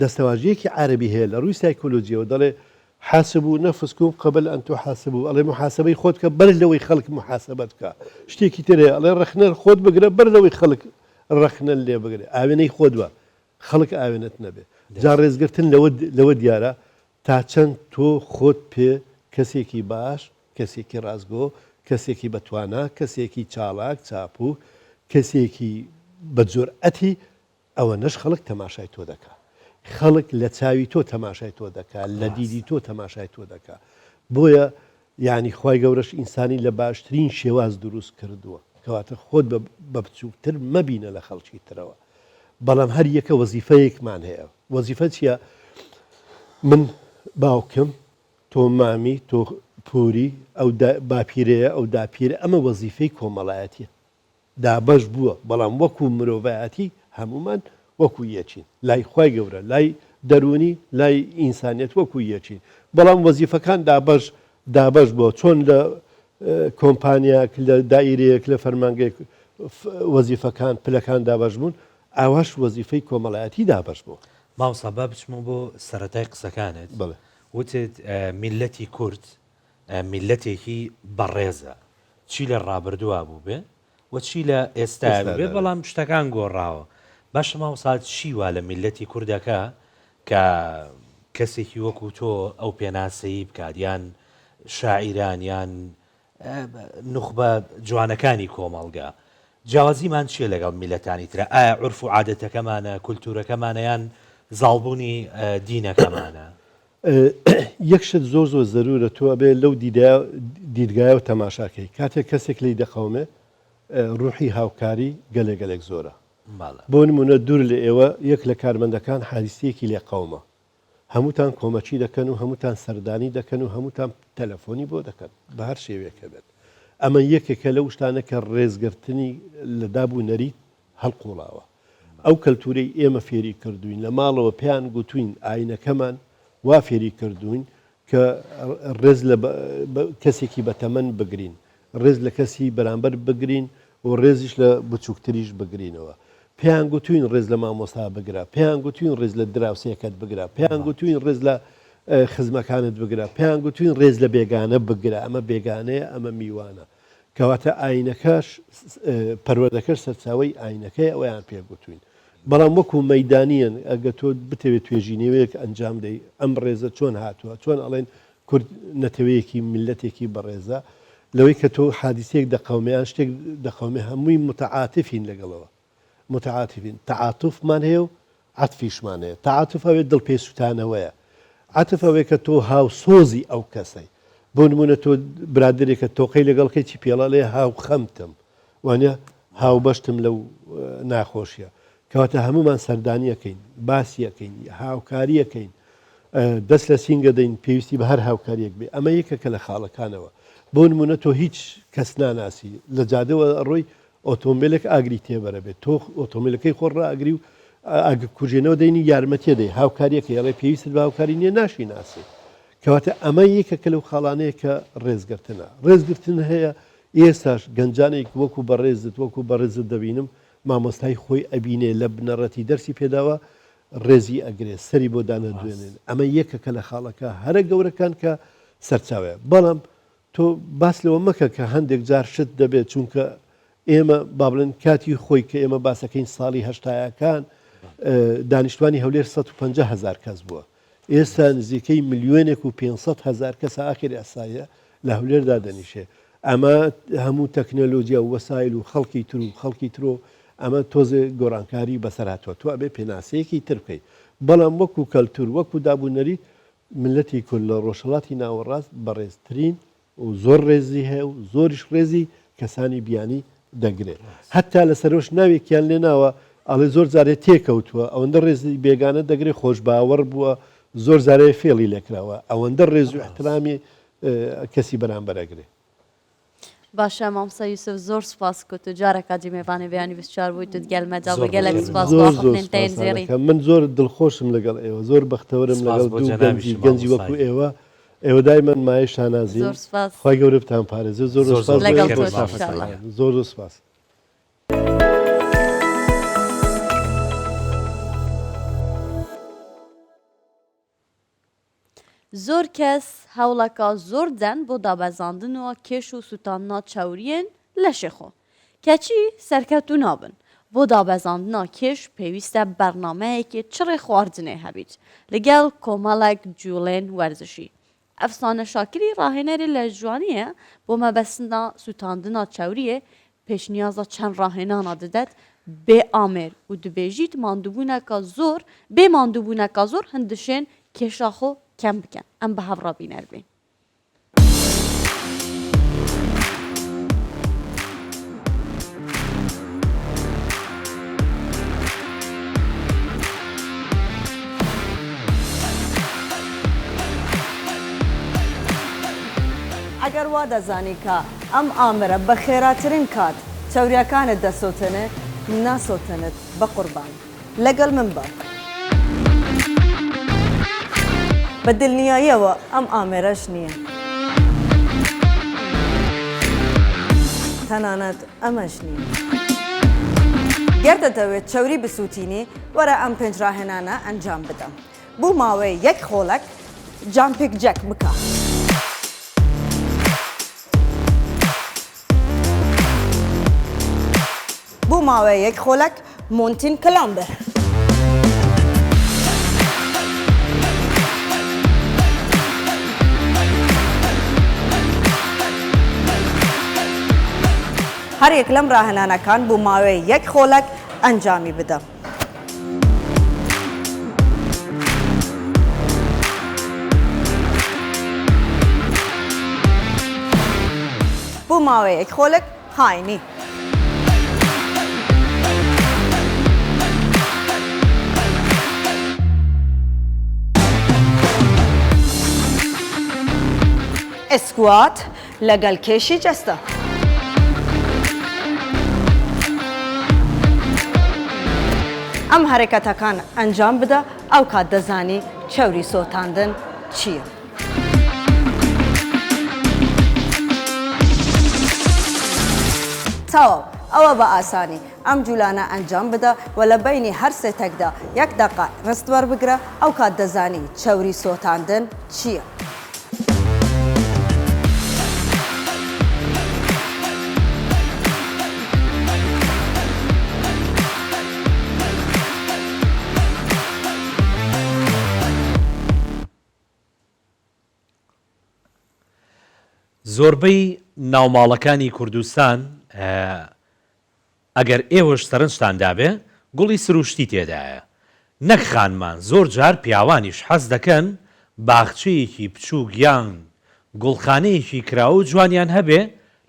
دەستەواژەیەکی عەرەبی هەیە لە ڕووی سایکۆلۆجیەوە دەڵێ، حاسبوا نفسکم قبل ان تحاسبوا، ئەڵێ موحاسەبەی خۆت بکە بەر لەوەی خەڵک موحاسەبەت بکا. شتێکی تر هەیە ئەڵێ ڕەخنە خۆت بگرە بەر لەوەی خەڵک ڕەخنە لێ بگرێ. ئاوێنەی خۆت بە. خەڵک ئاوێنەت نەبێ. جا ڕێزگرتن لەوە لەوە دیارە تا چەند تۆ خۆت پێ کەسێکی باش، کەسێکی ڕاستگۆ، کەسێکی بە توانا، کەسێکی چاڵاک، چاپوک، کەسێکی بە جورئەتی، ئەوەنەش خەڵک تەماشای تۆ دەکا. خەڵک لە چاوی تۆ تەماشای تۆ دەکا، لە دیدی تۆ تەماشای تۆ دەکا. بۆیە یانی خوای گەورەش ئینسانی لە باشترین شێواز دروست کردووە. کەواتە خۆت بە بە بچووکتر مەبینە لە خەڵکی ترەوە. بەڵام هەر یەکە وەزیفەیەکمان هەیە وەزیفە چییە؟ من باوکم تۆ مامی تۆ پوری ئەو باپیرەیە ئەو داپیرە ئەمە وەزیفەی کۆمەڵایەتیە دابەش بووە بەڵام وەکو مرۆڤایەتی هەمومان وەکو یەکین لای خوای گەورە لای دەروونی لای ئینسانیەت وەکو یەکین بەڵام وەزیفەکان دابەش دابەش بووە چۆن لە کۆمپانیاک لە دایرەیەک لە فەرمانگەیەک. وەزیفەکان پلەکان دابەش بوون ئاواش وەزیفەی کۆمەڵایەتی دابەش بوو. مامۆستا با بچمەوە بۆ سەرەتای قسەکانت بەڵێ. وتت میللەتی کورد میللەتێکی بەڕێزە چی لە ڕابردووا بووبێ و چی لە ئێستا بێ بەڵام شتەکان گۆڕاوە باشە مامۆستا چی وا لە میللەتی کوردەکە کە کەسێکی وەکو تۆ ئەو پێناسەیی بکات یان شاعیران یان نوخبە جوانەکانی کۆمەڵگە جیاوازیمان چییە لەگەڵ میللەتانی ترە ئایا عورف و عادەتەکەمانە کولتوورەکەمانە یان زاڵبوونی دینەکەمانە؟ یەک شت زۆر زۆر زەرورە تۆ ئەبێ لەو دیدگایەوە تەماشا کەی کاتێک کەسێک لێی دەقەومێ ڕوحی هاوکاری گەلێ گەلێک زۆرە بۆ نمونە دوور لە ئێوە یەک لە کارمەندەکان حادیسەیەکی لێ قەوما هەمووتان کۆمەکی دەکەن و هەمووتان سەردانی دەکەن و هەمووتان تەلەفۆنی بۆ دەکەن بە هەر شێوەیەک هەبێت ئەمە یەکێکە لەو شتانە کە ڕێزگرتنی لە داب و نەریت هەڵقوڵاوە. ئەو کەلتورەی ئێمە فێری کردووین لە ماڵەوە پێیان گوتووین ئاینەکەمان وا فێری کردووین کە ڕێز لە کەسێکی بەتەمەن بگرین، ڕێز لە کەسی بەرامبەر بگرین و ڕێزیش لە بچووکتریش بگرینەوە. پێیان گوتووین ڕێز لە مامۆستا بگرە، پێیان گوتووین ڕێز لە دراوسێکەت بگرە، پێیان گوتووین ڕێز لە خزمەکانت بگرە، پێیان گوتووین ڕێز لە بێگانە بگرە، ئەمە بێگانەیە، ئەمە میوانە. کەواتە ئاینەکەش پەروەردەکەش سەرچاوەی ئاینەکەی ئەویان پێ گوتوین بەڵام وەکو مەدانیان ئەگە تۆ بتەوێت توێژینەوەیەک ئەنجام دەی ئەم ڕێزە چۆن هاتووە چۆن ئەڵێن کورد نەتەوەیەکی میللەتێکی بەڕێزە لەوەی کە تۆ حادیسەیەک دەقەومێ یان شتێک دەقەومێ هەمووی متعاتفین لەگەڵەوە متعاتفین تعاتفمان هەیە و عەتفیشمان هەیە تعاتف ئەوێ دڵ پێ سوتانەوەیە عەتف ئەوەیە کە تۆ هاوسۆزی ئەو کەسەی بۆ نمونە تۆ برادێکە تۆقەی لەگەڵ کەی چی پێڵە لێ هاوخەمتم وانە هاوبەشتم لەو ناخۆشیە کەواتە هەمومان سەردانیەکەین باسیەکەین هاوکاریەکەین دەست لە سینگە دەین پێویستی بە هەر هاوکاریەک بێ ئەمە یەکێکە لە خاڵەکانەوە بۆ نمونە تۆ هیچ کەس ناناسی لە جادەوە ڕۆی ئۆتۆمبیلێک ئاگری تێبەرە بێت تۆ ئۆتۆمبیلەکەی خۆ ڕائگری و ئاگرکوژێنەوە دەینی یارمەتیە دەی هاوکاریەکە ئەڵێ پێویستت بە هاوکاری نییە ناشی ناسی کەواتە ئەمە یەکێکە لەو خاڵانەیە کە ڕێزگرتنە ڕێزگرتن هەیە ئێستاش گەنجانێک وەکو بەڕێزت وەکو بەڕێزت دەبینم مامۆستای خۆی ئەبینێ لە بنەڕەتی دەرسی پێداوە ڕێزی ئەگرێ سەری بۆ دانەدوێنێن ئەمە یەکێکە لە خاڵەکە هەرە گەورەکان کە سەرچاوەیە بەڵام تۆ باس لەوە مەکە کە هەندێک جار شت دەبێت چونکە ئێمە با بڵێن کاتی خۆی کە ئێمە باسەکەین ساڵی هەشتایەکان دانیشتوانی هەولێر 150 هزار کەس بووە ئێستا نزیکەی ملیۆنێک و 500 هزار کەسە ئاخر ئەسایە لە هەولێردا دەنیشێ ئەمە هەموو تەکنەلۆجیا و وەسایل و خەڵکی تر و خەڵکی ترۆ ئەمە تۆزێ گۆڕانکاری بەسەر هاتووە تۆ ئەبێ پێناسەیەکی تر بکەیت بەڵام وەکو کەلتور وەکو دابوو نەریت میللەتی کورد لە ڕۆژهەڵاتی ناوەڕاست بەڕێزترین و زۆر ڕێزی هەیە و زۆریش ڕێزی کەسانی بیانی دەگرێ هەتا لەسەرەوەش ناوێکیان لێ ناوە ئەڵێ زۆر جارێ تێکەوتووە ئەوەندە ڕێزی بێگانە دەگرێ خۆشباوەڕ بووە زۆر جارێ فێڵی لێکراوە ئەوەندە ڕێز و ئیحترامی کەسی بەرامبەر ئەگرێ. باشە مامۆستا یوسف زۆر سوپاس کو تو جارەکا جی مێڤانێ بەیانی 24 بووی تو گەل مەجا بووی گەلەک سوپاس زۆر زۆر سوپاس من زۆر دڵخۆشم لەگەڵ ئێوە زۆر بەختەوەرم لەگەڵ دوو گەنجی گەنجی وەکو ئێوە ئێوە دایمەن مایەی شانازین خوای گەورە بتان پارێزێ زۆر زۆر سوپاس لەگەڵ زۆر زۆر سوپاس. زۆر کەس هەوڵەکا زۆر دەن بۆ دابەزاندنوە کێش و سوتاندنا چەوریێن لەشێ خۆ کەچی سەرکەوتوو نابن، بۆ دابەزاندنا کێش پێویستە بەرنامەیەکی چڕێ خواردنێ هەبیت لەگەڵ کۆمەڵێک جوڵێن وەرزشی. ئەفسانە شاکری ڕاهێنەرێ لەشجوانیە بۆ مەبەستنا سوتاندنا چەوریێ پێشنیازا چەند ڕاهێنانا ددەت بێ ئامێر و دبێژیت ماندووبوونەکا زۆر بێ ماندووبوونەکا زۆر هەندشێن کێشا خۆ کەم بکەن ئەم بە هەڤڕا بینەر بین. ئەگەر وا دەزانی کە ئەم ئامرە بە خێراترین کات چەوریەکانت دەسوتێنێ ناسوتێنێت بەقوربان لەگەل من بە. بە دلنیاییەوە ئەم ئامێرەش نییە. تەنانەت ئەمەش نییە. گەر دەتەوێت چەوری بسووتینی وەرە ئەم پێنج ڕاهێنانە ئەنجام بدە. بۆ ماوەی یەک خۆلەک jumping jack بکە. بۆ ماوەی یەک خولەک mountain climber. هەر یەک لەم ڕاهێنانەکان بۆ ماوەی یەک خولەک ئەنجامی بدە. بۆ ماوەیەک خولەک هاینی. squat لەگەڵ کێشی جەستە. ئەم هەرەکەتەکان ئەنجام بدە ئەوکات دەزانی چەوری سوتاندن چییە. تەواو، ئەوە بە ئاسانی ئەم جولانە ئەنجام بدە و لە بەینی هەر سێتەکدا یەک دەقە rest وەربگرە، ئەوکات دەزانی چەوری سوتاندن چییە. زۆربەی ناوماڵەکانی کوردستان ئەگەر ئێوەش سەرنجتان دابێ گوڵی سروشتی تێدایە نەک خانمان زۆر جار پیاوانیش حەز دەکەن باخچەیەکی بچوک یان گوڵخانەیەکی کراوە و جوانیان هەبێ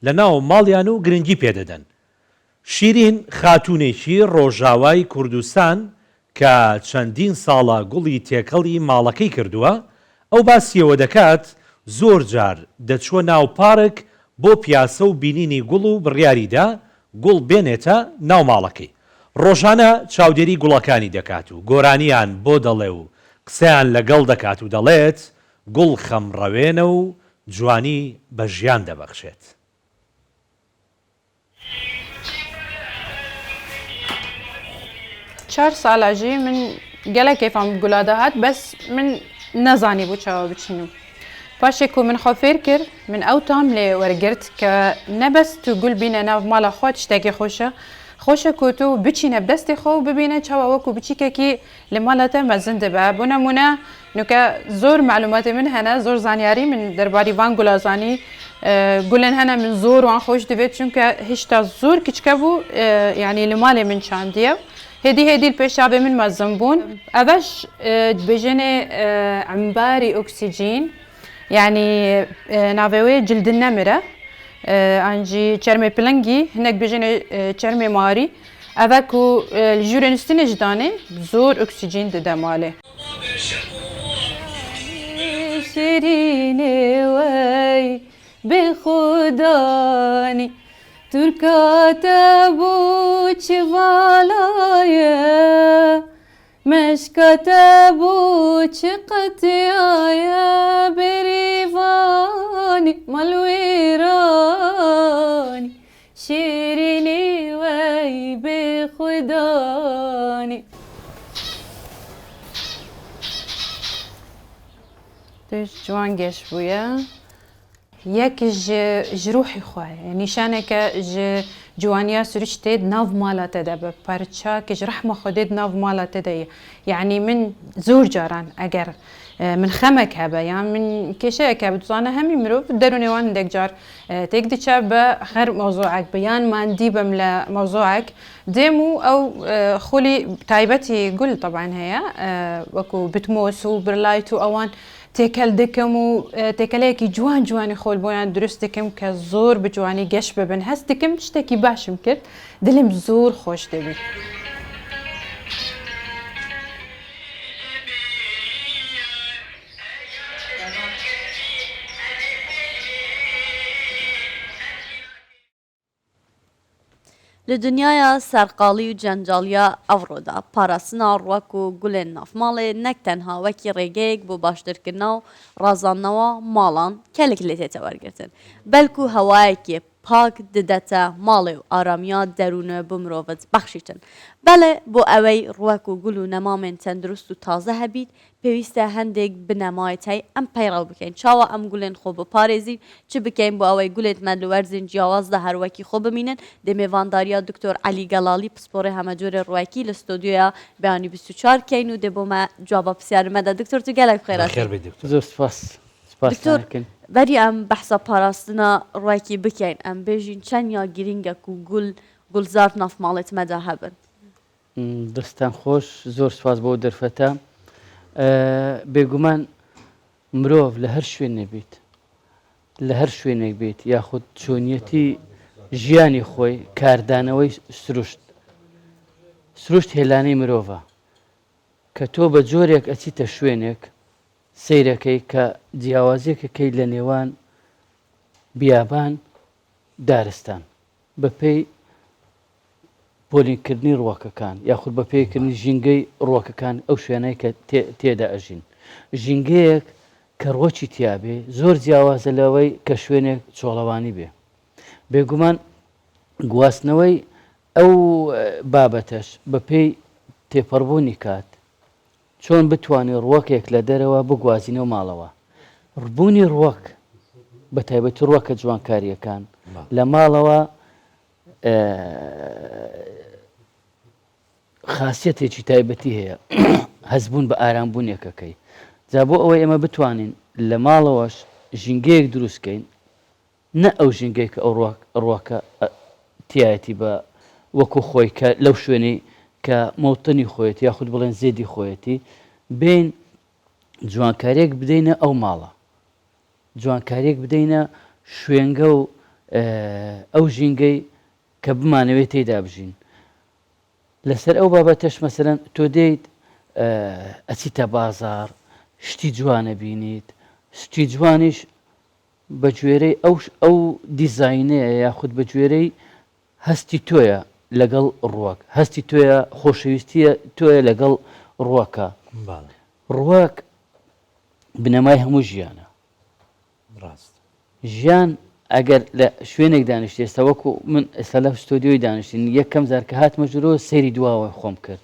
لە ناو ماڵیان و گرنگی پێ دەدەن شیرین خاتوونێکی ڕۆژاوای کوردستان کە چەندین ساڵە گوڵی تێکەڵی ماڵەکەی کردووە، ئەو باسی ئەوە دەکات، زۆر جار دەچووە ناو پارک بۆ پیاسە و بینینی گوڵ و بڕیاری دا گوڵ بێنێتە ناو ماڵەکەی. ڕۆژانە چاودێری گوڵەکانی دەکات و گۆرانییان بۆ دەڵێ و قسەیان لەگەڵ دەکات و دەڵێت، گوڵ خەمڕەوێنە و جوانی بە ژیان دەبەخشێت. چار ساڵە ژی من گەلەک کەیفام گولا دەهات بەس من نەزانی بوو چاوە بچینم پاشێ کو من خۆ فێر کرد من ئەو تام لێ وەرگرت کە نەبەس تو گول بینە ناو ماڵە خۆت شتێکی خۆشە خۆشە کو تو بچینە بدەستی خۆ و ببینە چاوە وەکو بچیکێکی لە ماڵە تە مەزن دبە بۆ نمونە نوکە زۆر مەعلوماتی من هەنە زۆر زانیاری من دەرباری ڤان گولا زانی گولن هەنە من زۆر وان خۆش دەبێت چونکە هیشتا زۆر کچکە بوو یعنی لە ماڵێ من چاندیە هێدی هێدی پێشاوێ من مەزن بوون ئەڤەش بێژێنێ عمباری ئۆکسجین یعنی ناوێ جلد نەمرە ئەنجی چەرمێ پلنگی هەنێک بێژێنێ چەرمێ ماری ئەڤە کو li ژوورê nûstinê jî danê zor oksîcîn dide malê. Şêrînê wey bê xudanî Turka te bû çi vala ye Meşka te bû çi qetiya ye Bêrîvanî mal wêranî شیرینی وەی بێ خودانی. توش جوان گەش بوویە. یەک ji ji ruhê xwe ye. Nîşaneke ji ciwaniya siruştê di nav mala te de be. Parçake ji rehma Xwedê di nav mala te de ye. Yanî min zor caran eger min xemek hebe yan min kêşeyek hebe tu zane hemî mirov derûnê wan hindek car تێک دچە بە هەر مەوزوعێک بە یان ماندی بم لە مەوزوعێک دێم و ئەو خولی تایبەتی گول تەبان هەیە وەکو بتمۆس و برلایت و ئەوان تێکەل دەکەم و تێکەلەیەکی جوان جوانی خۆل بۆیان دروست دەکەم کە زۆر بە جوانی گەش ببن هەست دەکەم شتێکی باشم کرد دلم زۆر خۆش دەبی. لە دنیایا سەرقاڵی و جەنجاڵیا ئەوڕۆدا، پاراستنا ڕوەک و گولێن ناڤماڵێ نەک تەنها وەکی ڕێگەیەک بۆ باشترکردنا و ڕازاندنەوە ماڵان کەلک لێ تێتە وەرگرتن، بەلکو هەوایەکی. پاک ددەتە ماڵێ و ئارامییا دەروونێ بۆ مرۆڤت بەخشیتن. بەڵێ بۆ ئەوەی ڕوەک و گوڵ و نەمامێن تەندروست و تازە هەبیت پێویستە هەندێک بنەمایت هەی ئەم پەیڕەو بکەین چاوا ئەم گولێن خۆ بپارێزین چ بکەین بۆ ئەوەی گولێت مە لە وەرزێن جیاوازدا هەر وەکی خۆ بمینن دێ مێڤانداریا دکتۆر عەلی گەڵاڵی پسپۆڕێ هەمەجۆرێ ڕوەکی لە ستۆدیۆیا بەیانی 24 کەین و دێ بۆ مە جوابا پرسیار مەدە دکتۆر تو گەلەک بخێر هاتی. بەخێر بێی دکتۆر. زۆر سپاس سپاستان دکتۆر ئەکەین. بەری ئەم بەحسا پاراستنا ڕوەکی بکەین ئەم بێژین چەن یا گرینگە کو گول گوڵزار ناف ماڵێت مەدا هەبن؟ دەستتان خۆش زۆر سوپاس بۆ دەرفەتە بێگومان مرۆڤ لە هەر شوێنێ بیت لە هەر شوێنێک بیت یاخود چۆنیەتی ژیانی خۆی کاردانەوەی سروشت سروشت هێلانەی مرۆڤە کە تۆ بە جۆرێک ئەچیتە شوێنێک سەیرەکەی کە جیاوازیەکەکەی لە نێوان بیابان دارستان بەپێی پۆلینکردنی ڕووەکەکان یاخود بە پێکردنی ژینگەی ڕووەکەکان ئەو شوێنەی کە تێدا ئەژین ژینگەیەک کە ڕۆکی تیابێ زۆر جیاوازە لەوەی کە شوێنێک چۆڵەوانی بێ بێگومان گواستنەوەی ئەو بابەتەش بەپێی تێپەڕبوونی کات چۆن بتوانین ڕووەکێک لە دەرەوە بگوازینەوە ماڵەوە؟ بوونی ڕووەک، بە تایبەتی ڕووەکە جوانکارییەکان لە ماڵەوە خاسیەتێکی تایبەتی هەیە، هەستبوون بە ئارامبوونێکەکەی. جا بۆ ئەوەی ئێمە بتوانین لە ماڵەوەش ژینگەیەک دروست کەین، نە ئەو ژینگەی کە ئەو ڕووەکە تیایەتی بە وەکو خۆی کە لەو شوێنەی کە مەوتەنی خۆیەتی یاخود بڵێن زێدی خۆیەتی بێین جوانکاریەک بدەینە ئەو ماڵە جوانکاریەک بدەینە شوێنگە و ئەو ژینگەی کە بمانەوێت تێیدا بژین لەسەر ئەو بابەتەش مەسەلەن تۆ دێیت ئەچیتە بازاڕ شتی جوانە بینیت شتی جوانیش بە گوێرەی ئەو ئەو دیزاینەیە یاخود بە گوێرەی هەستی تۆیە لەگەڵ ڕووەک هەستی تۆیە خۆشەویستیە تۆیە لەگەڵ ڕووەکە ڕووەک بنەمای هەموو ژیانە ڕاست ژیان ئەگەر لە شوێنێک دانیشتی ئێستا وەکو من ئێستا لە ستۆدیۆی دانیشتین یەکەم جار کە هاتمە ژوورەوە سەیری دواوەی خۆم کرد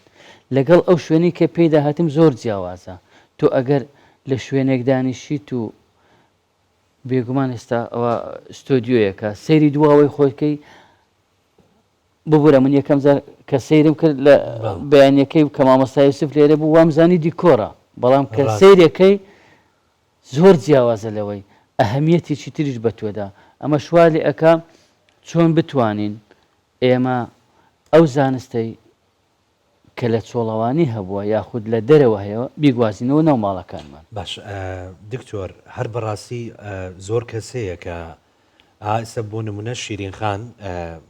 لەگەڵ ئەو شوێنەی کە پێیدا هاتم زۆر جیاوازە تۆ ئەگەر لە شوێنێک دانیشیت و بێگومان ئێستا ئەوە ستۆدیۆیەکە سەیری دواوەی خۆکەی ببورە من یەکەم جار کە سەیرم کرد لە بەیانەکەی کە مامۆستا یوسف لێرە بوو وامزانی دیکۆرە بەڵام کە سەیرەکەی زۆر جیاوازە لەوەی ئەهەمیەتێکی تریش بە تۆدا ئەمەش وا لێ ئەکا چۆن بتوانین ئێمە ئەو زانستەی کە لە چۆڵەوانی هەبووە یاخود لە دەرەوە هەیە بیگوازینەوە ناو ماڵەکانمان. باش دکتۆر هەر بەڕاستی زۆر کەس هەیە کە ئا ئێستا بۆ نمونە شیرین خان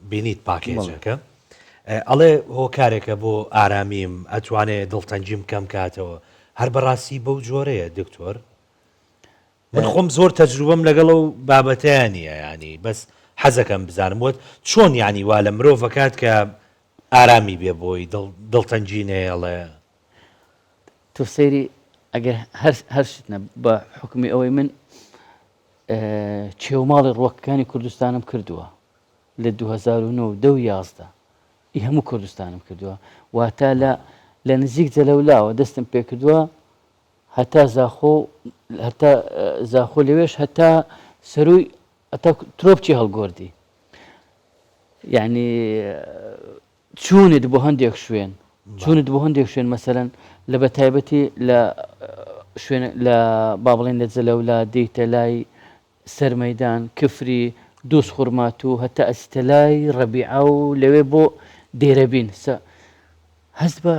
بینیت پاکێجەکە ئەڵێ هۆکارێکە بۆ ئارامیم ئەتوانێ دڵتەنگیم کەم کاتەوە هەر بەڕاستی بەو جۆرەیە دکتۆر من خۆم زۆر تەجروبەم لەگەڵ ئەو بابەتەیان نییە ینی بەس حەزەکەم بزانم وت چۆن ینی وا لە مرۆڤەکات کە ئارامی بێ بۆی دڵتەنگی نەیەڵێ تۆ سەیری ئەگەر هەر هەر شت نە بە حکومی ئەوەی من چێوماڵی ڕوەکەکانی کوردستانم کردووە لە 2009 و دە و 11 ئی هەموو کوردستانم کردووە واتە لە لە نزیک جەلەولاوە دەستم پێکردووە هەتا زاخۆ هەتا زاخۆ لەوێش هەتا سەروی هەتا ترۆپکی هەڵگۆردی یعنی چوونت بۆ هەندێک شوێن چوونت بۆ هەندێک شوێن مەسەلەن لە بە تایبەتی لە شوێن لە با بڵێن لە جەلەولا دێیتە لای سەرمەیدان کفری دووز خورماتوو هەتا ئەچیتە لای ڕەبیعە و لەوێ بۆ دێرەبین سە هەست بە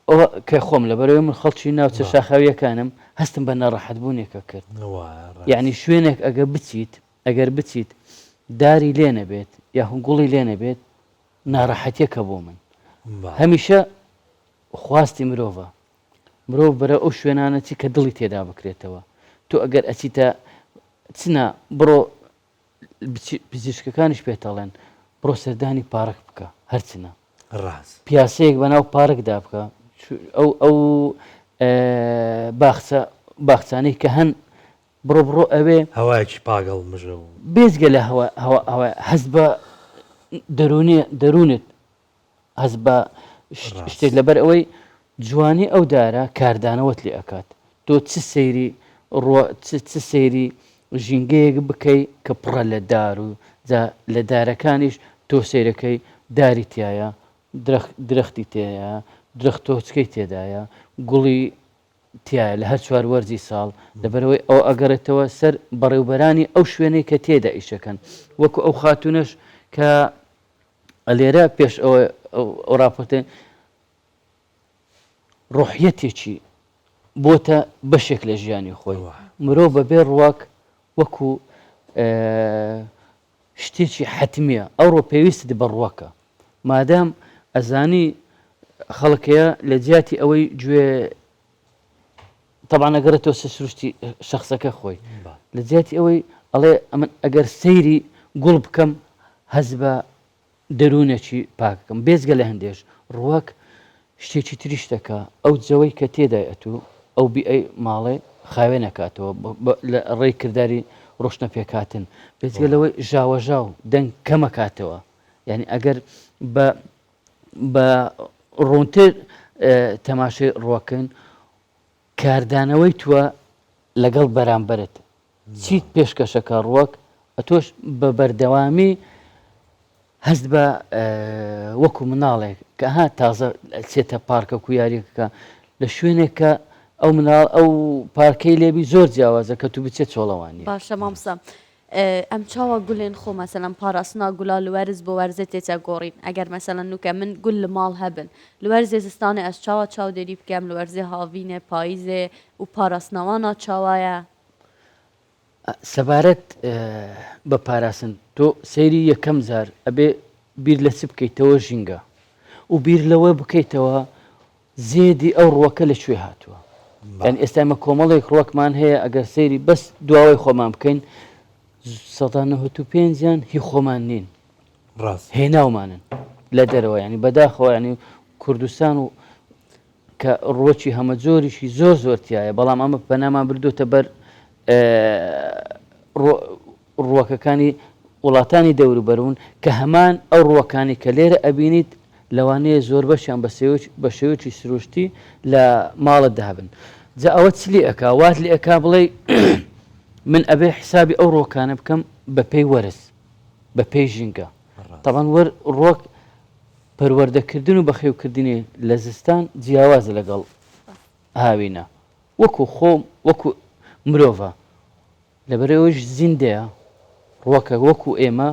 ئەوە کە خۆم لەبەرەوەی من خەڵکی ناوچە شاخاویەکانم هەستم بە ناڕەحەت بوونێکە کرد یعنی شوێنێک ئەگە بچیت ئەگەر بچیت داری لێ نەبێت یاخود گوڵی لێ نەبێت ناڕەحەتیەکە بۆ من هەمیشە خواستی مرۆڤە مرۆڤ بەرە ئەو شوێنانە چی کە دڵی تێدا بکرێتەوە تۆ ئەگەر ئەچیتە چنە بڕۆ پزیشکەکانیش پێتەڵێن بڕۆ سەردانی پارک بکە هەرچنە ڕاست پیاسەیەک بەناو پارکدا بکە ئەو ئەو باخچە باخچانەی کە هەن. بڕۆ بڕۆ ئەوێ. هەوایەکی پاک هەڵمژە و. بێجگە لە هەوا هەوا هەوا هەست بە دەروونی دەروونت هەست بە شتێک لەبەر ئەوەی جوانی ئەو دارە کاردانەوەت لێ ئەکات تۆ چ سەیری ڕۆ چ سەیری ژینگەیەک بکەی کە پڕە لە دار و جا لە دارەکانیش تۆ سەیرەکەی داری تایە درەختی تێیە درەختۆچکەی تێدایە گوڵی تایە لە هەر چوار وەرزی ساڵ لەبەرەوەی ئەو ئەگەڕێتەوە سەر بەڕێوبەرانی ئەو شوێنەی کە تێدا ئیشەکەن وەکو ئەو خاتونەش کە لێرە پێش ئەوە ئەو ڕاپۆرتە ڕۆحیەتێکی بۆتە بەشێک لە ژیانی خۆی مرۆڤ بەبێ ڕواک وەکو شتێکی حەتمیە ئەوڕۆ پێویستت بە ڕوەکە مادام ئەزانی خەڵکەیە لە جیاتی ئەوەی گوێ تەبعەن ئەگەڕێتەوە سەر سروشتی شەخسەکە خۆی لە جیاتی ئەوەی ئەڵێ ئەمن ئەگەر سەیری گوڵ بکەم هەز بە دەروونێکی پاکەکەم بێجگە لە هەندێش ڕوەک شتێکی تریش دەکا ئەو جەوەی کە تێدای ئەتوو ئەو بیئەی ماڵێ خاوێ نەکاتەوە لە ڕێی کرداری ڕۆشنە پێکهاتن بێجگە لەوەی ژاوەژاو دەنگ کەمەکاتەوە یعنی ئەگەر بە بە ڕوونتر تەماشای ڕوەکەین کاردانەوەی توە لەگەڵ بەرامبەرت چیت پێشکەشەکە ڕوەک ئەتۆش بە بەردەوامی هەست بە وەکو مناڵێک کە ها تازە چێتە پارکە و یاریەکە لە شوێنێک کە ئەو مناڵ ئەو پارکەی لێبی زۆر جیاوازە کە تو بچێت چۆڵەوانی باشە مامسا ئەم چاوا گولێن خۆ مەسەلەن پاراستنا گولا لە وەرز بۆ وەرزێ تێچە گۆڕین ئەگەر مەسەلەن نوکە من گول لە ماڵ هەبن لە وەرزێ زستانێ ئەز چاوا چاودێری بکەم لە وەرزێ هاڤینێ پاییزێ و پاراستنەوانا چاوایە؟ سەبارەت بە پاراستن تۆ سەیری یەکەم جار ئەبێ بیر لە چ بکەیتەوە ژینگە و بیر لەوە بکەیتەوە زێدی ئەو ڕووەکە لە کوێ هاتووە؟ یانی ئێستا ئێمە کۆمەڵێک ڕووەکمان هەیە ئەگەر سەیری بەس دواوەی خۆمان بکەین سەدا نەهەت و پێنجیان هی خۆمان نین ڕاست هێناومانن لە دەرەوە ینی بەداخەوە ینی کوردستان و کە ڕووەکی هەمەجۆریشی زۆر زۆر تایە بەڵام ئەمە پەنامان بردوتە بەر ڕووەکەکانی وڵاتانی دەوروبەرون کە هەمان ئەو ڕووەکانی کە لێرە ئەبینیت لەوانەیە زۆربەشیان بە شێوەیەکی سروشتی لە ماڵتدا هەبن. جا ئەوە چ لێ ئەکا؟ وات لێ ئەکا بڵێی من ئەبێ حسابی ئەو ڕووەکانە بکەم بە پێی وەرز، بە پێی ژینگە. تەبعەن وەر ڕووەک پەروەردەکردن و بەخێوکردنی لە زستان جیاوازە لەگەڵ هاوینە. وەکو خۆم وەکو مرۆڤە. لەبەرئەوەیش زیندەیە، ڕووەکە وەکو ئێمە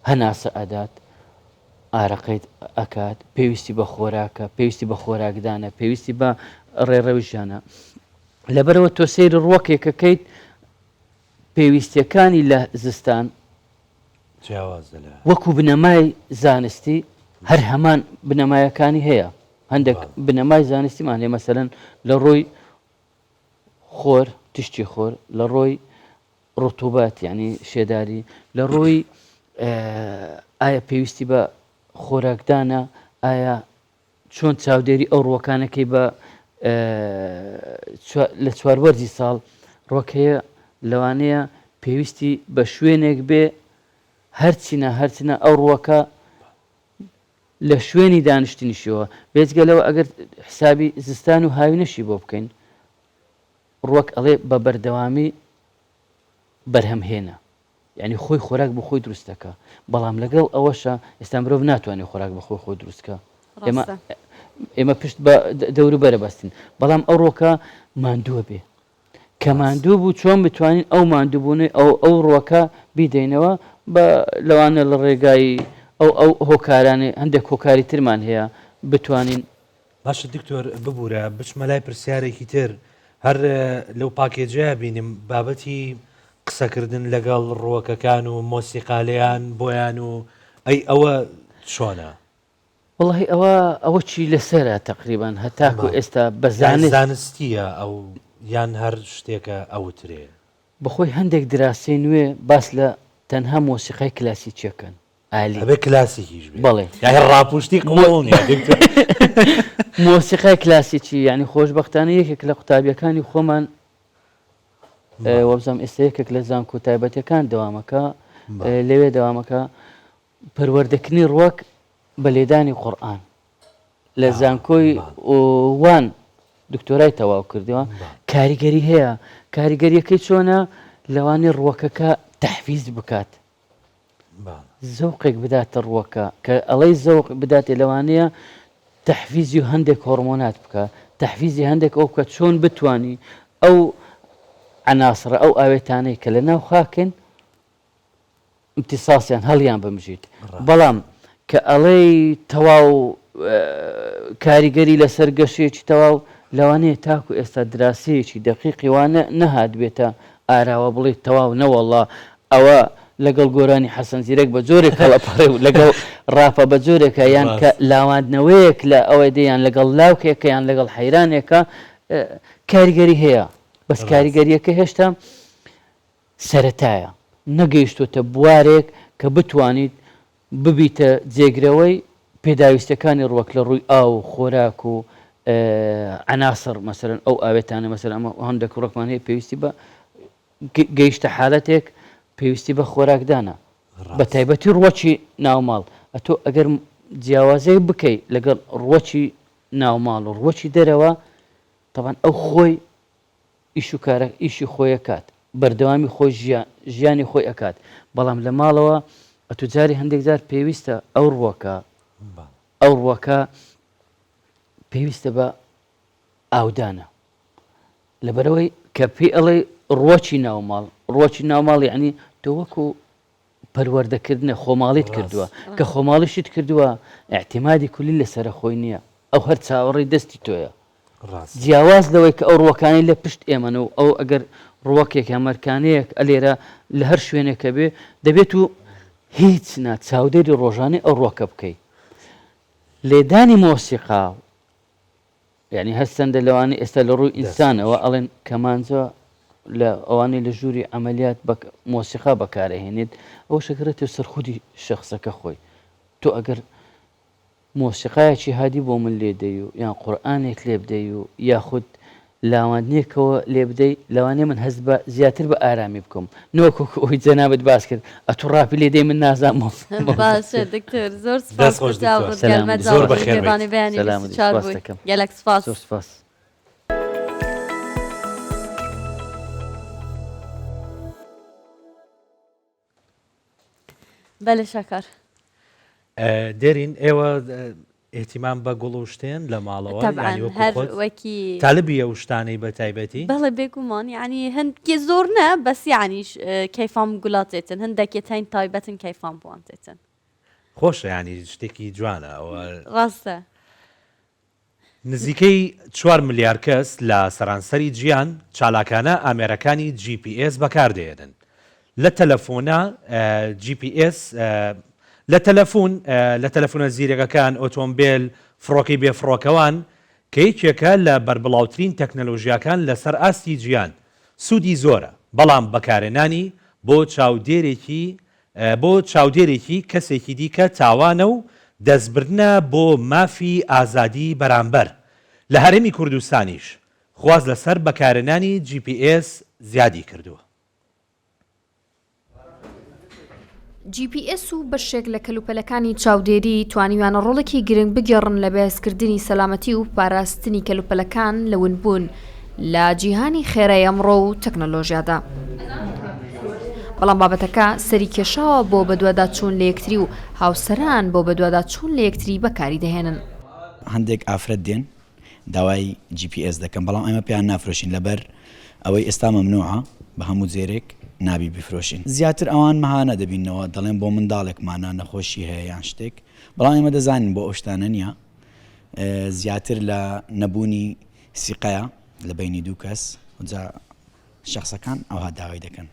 هەناسە ئەدات، ئارەقەی ئەکات، پێویستی بە خۆراکە، پێویستی بە خۆراکدانە، پێویستی بە ڕێڕەوی ژیانە. لەبەرئەوە تۆ سەیری ڕووەکێک ئەکەیت پێویستیەکانی لە زستان جیاوازە لە وەکو بنەمای زانستی هەر هەمان بنەمایەکانی هەیە. هەندێک بنەمای زانستیمان هەیە مەسەلەن لە ڕووی خۆر، تشتی خۆر، لە ڕۆی ڕتوبەت یعنی شێداری، لە ڕۆی ئایا پێویستی بە خۆراکدانە، ئایا چۆن چاودێری ئەو ڕوەکانەکەی بە لە چواروەرزی ساڵ ڕۆک هەیە لەوانەیە پێویستی بە شوێنێک بێ هەرچینە هەرچنە ئەو ڕوەکە لە شوێنی دانیشتنیشیەوە، بێجگە لەوە ئەگەر حسابی زستان و هاوینەشی بۆ بکەین، ڕوەک ئەڵێ بە بەردەوامی بەرهەمهێنە، یانی خۆی خۆراک بۆ خۆی دروست دەکا، بەڵام لەگەڵ ئەوەشا ئێستا مرۆڤ ناتوانێت خۆراک بە خۆی خۆی دروست کا، ئێمە ئێمە پشت بە دەوروبەرە بەستین، بەڵام ئەو ڕۆکە ماندووە بێ، کە ماندوو بوو چۆن بتوانین ئەو ماندووبوونەی ئەو ئەو ڕووەکە بیدەینەوە بە لەوانە لە ڕێگای ئەو ئەو هۆکارانەی هەندێک هۆکاری ترمان هەیە بتوانین. باشە دکتۆر ببورە بچمە لای پرسیارێکی تر هەر لەو پاکێجەیا بینیم بابەتی قسەکردن لەگەڵ ڕووەکەکان و مۆسیقا لێیان بۆیان و ئەی ئەوە چۆنە؟ وەڵاهی ئەوە ئەوە چی لەسەرە تەقریبەن هەتاکو ئێستا بە زانست. زانستیە ئەو یان هەر شتێکە ئەوترێ؟ بەخۆی هەندێک دراسەی نوێ باس لە تەنها مۆسیقای کلاسیکیەکەن ئالی. ئەبێ کلاسیکیش بێ. بەڵێ. یانی ڕاپوشتی قبوڵ نیە دکتۆر. مۆسیقای کلاسیکی یانی خۆشبەختانە یەکێک لە قوتابیەکانی خۆمان. وابزانم ئێستا یەکێک لە زانکۆ تایبەتەکان دەوامەکە لەوێ دەوامەکە پەروەردەکردنی ڕوەک بە لێدانی قورئان لە زانکۆی وان دکتۆرای تەواو کردووە کاریگەری هەیە کاریگەریەکەی چۆنە لەوانی ڕوەکەکە تەحفیز بکات زەوقێک بداتە ڕوەکە کە ئەڵەی زەوق بداتێ لەوانەیە تەحفیزی و هەندێک هۆرمۆنات بکە تەحفیزی هەندێک ئەو بکە چۆن بتانی ئەو عناصرە ئەو ئاوێتانەی کە لە ناو خاکن امتصاصیان هەڵیان بمژیت بەڵام کە ئەڵێی تەواو کاریگەری لەسەر گەشەیەکی تەواو لەوانەیە تاکو ئێستا دراسەیەکی دەقیقی وا نەهاتبێتە ئاراوە بڵێ تەواو نەوەڵا ئەوە لەگەڵ گۆرانی حەسەن زیرەک بە جۆرێک هەڵەپەڕێ و لەگەڵ ڕاپە بە جۆرێکە یان کە لاواندنەوەیەک لە ئەوەی دێ یان لەگەڵ لاوکێکە یان لەگەڵ حەیرانێکە کاریگەری هەیە بەس کاریگەریەکە هێشتا سەرەتایە، نەگەیشتۆتە بوارێک کە بتوانیت ببیتە جێگرەوەی پێداویستیەکانی ڕوەک لە ڕووی ئاو و خۆراک و عەناسڕ مەسەلەن ئەو ئاوێتانە مەسەلەن ئەمە هەندێک ڕوەکمان هەیە پێویستی بە گەیشتە حالەتێک پێویستی بە خۆراکدانە بە تایبەتی ڕوەکی ناوماڵ ئەتۆ ئەگەر جیاوازەیەک بکەی لەگەڵ ڕوەکی ناوماڵ و ڕوەکی دەرەوە تەبعەن ئەو خۆی ئیش و کارە ئیشی خۆی ئەکات بەردەوامی خۆی ژیان ژیانی خۆی ئەکات بەڵام لە ماڵەوە ئەتو جاری هەندێک جار پێویستە ئەو ڕوەکە ئەو ڕوەکە پێویستە بە ئاودانە لەبەرەوەی کە پێی ئەڵێ ڕوەکی ناوماڵ ڕوەکی ناوماڵ یعنی تۆ وەکو پەروەردەکردنە خۆماڵیت کردووە کە خۆماڵیشت کردووە ئیعتیمادی کولی لەسەرە خۆی نییە ئەو هەر چاوەڕێی دەستی تۆیە جیاواز لەوەی کە ئەو ڕوەکانەی لە پشت ئێمەن و ئەو ئەگەر ڕوەکێک یا مەرکانەیەک ئەلێرە لە هەر شوێنێکە بێ دەبێت و هیچ نا چاودێری ڕۆژانەی ئەو ڕوەکە بکەی لێدانی مۆسیقا یانی هەرچەندە لەوانەیە ئێستا لە ڕووی ئینسانەوە ئەڵێن کەمانجە لە ئەوانەی لە ژووری عەمەلیات بە مۆسیقا بەکارئەهێنێت ئەوەش ئەگەڕێتەوە سەر خودی شەخسەکە خۆی تۆ ئەگەر مۆسیقایەکی هادی بۆ من لێ دەی و یان قورئانێک لێ بدەی و یاخود لاواندنێکەوە لێ بدەی لەوانەیە من هەست بە زیاتر بە ئارامی بکەم نەوەک وەکو ئەوەی جەنابت باس کرد ئەتوو ڕاپی لێ دەی من نازانم باشە دکتۆر زۆر سپاس دەست خۆش کە دکتۆر. گەرمە زۆر بەخێر بیت. جاوەڕوانی بەیانی سەلامت 24 سپاس بووی دەکەم. گەلەک سپاس. زۆر سپاس. بەلێ شەکەر. دێرین ئێوە ئیهتیمام بە گوڵ و شتێن لە ماڵەوە تەبعەن یانی وەکو هەر خۆت وەکی تالبی ئەو شتانەی بە تایبەتی؟ بەڵێ بێگومان یانی هەندکێ زۆر نە بەس یانیش کەیفام گولا تێتن هەندەکێ تاین تایبەتن کەیفام بوان تێتن. خۆشە یانی شتێکی جوانە ئەوە. ڕاستە. نزیکەی چوار ملیار کەس لە سەرانسەری جیهان چالاکانە ئامێرەکانی جی پی ئێس بەکاردەهێنن. لە تەلەفۆنە جی پی ئێس لە تەلەفون لە تەلەفونە زیرەکەکان، ئۆتۆمبێل، فڕۆکەی بێفڕۆکەوان، کە یەکێکە لە بەربڵاوترین تەکنەلۆژیاکان لەسەر ئاستی جیهان، سوودی زۆرە، بەڵام بەکارهێنانی بۆ چاودێرێکی بۆ چاودێرێکی کەسێکی دیکە تاوانە و دەستبردنە بۆ مافی ئازادی بەرامبەر. لە هەرێمی کوردستانیش خواست لەسەر بەکارهێنانی جی پی ئێس زیادی کردووە. جی پی ئێس و بەشێک لە کەلوپەلەکانی چاودێری توانیویانە ڕۆڵێکی گرنگ بگێڕن لە بەهێزکردنی سەلامەتی و پاراستنی کەلوپەلەکان لە ونبوون لە جیهانی خێرای ئەمڕۆ و تەکنەلۆژیادا. بەڵام بابەتەکە سەری کێشاوە بۆ بەدواداچوون لە یەکتری و هاوسەران بۆ بەدواداچوون لە یەکتری بەکاری دەهێنن. هەندێک ئافرەت دێن داوای جی پی ئێس دەکەن بەڵام ئێمە پێیان نافرۆشین لەبەر ئەوەی ئێستا مەمنوعە بە هەموو جێرێک نابی بیفرۆشین زیاتر ئەوان مەهانە دەبینەوە دەڵێن بۆ منداڵێکمانە نەخۆشی هەیە یان شتێک بەڵام ئێمە دەزانین بۆ ئەو شتانە نییە زیاتر لە نەبوونی سیقەیە لە بەینی دوو کەس جا شەخسەکان ئەوها داوای دەکەن.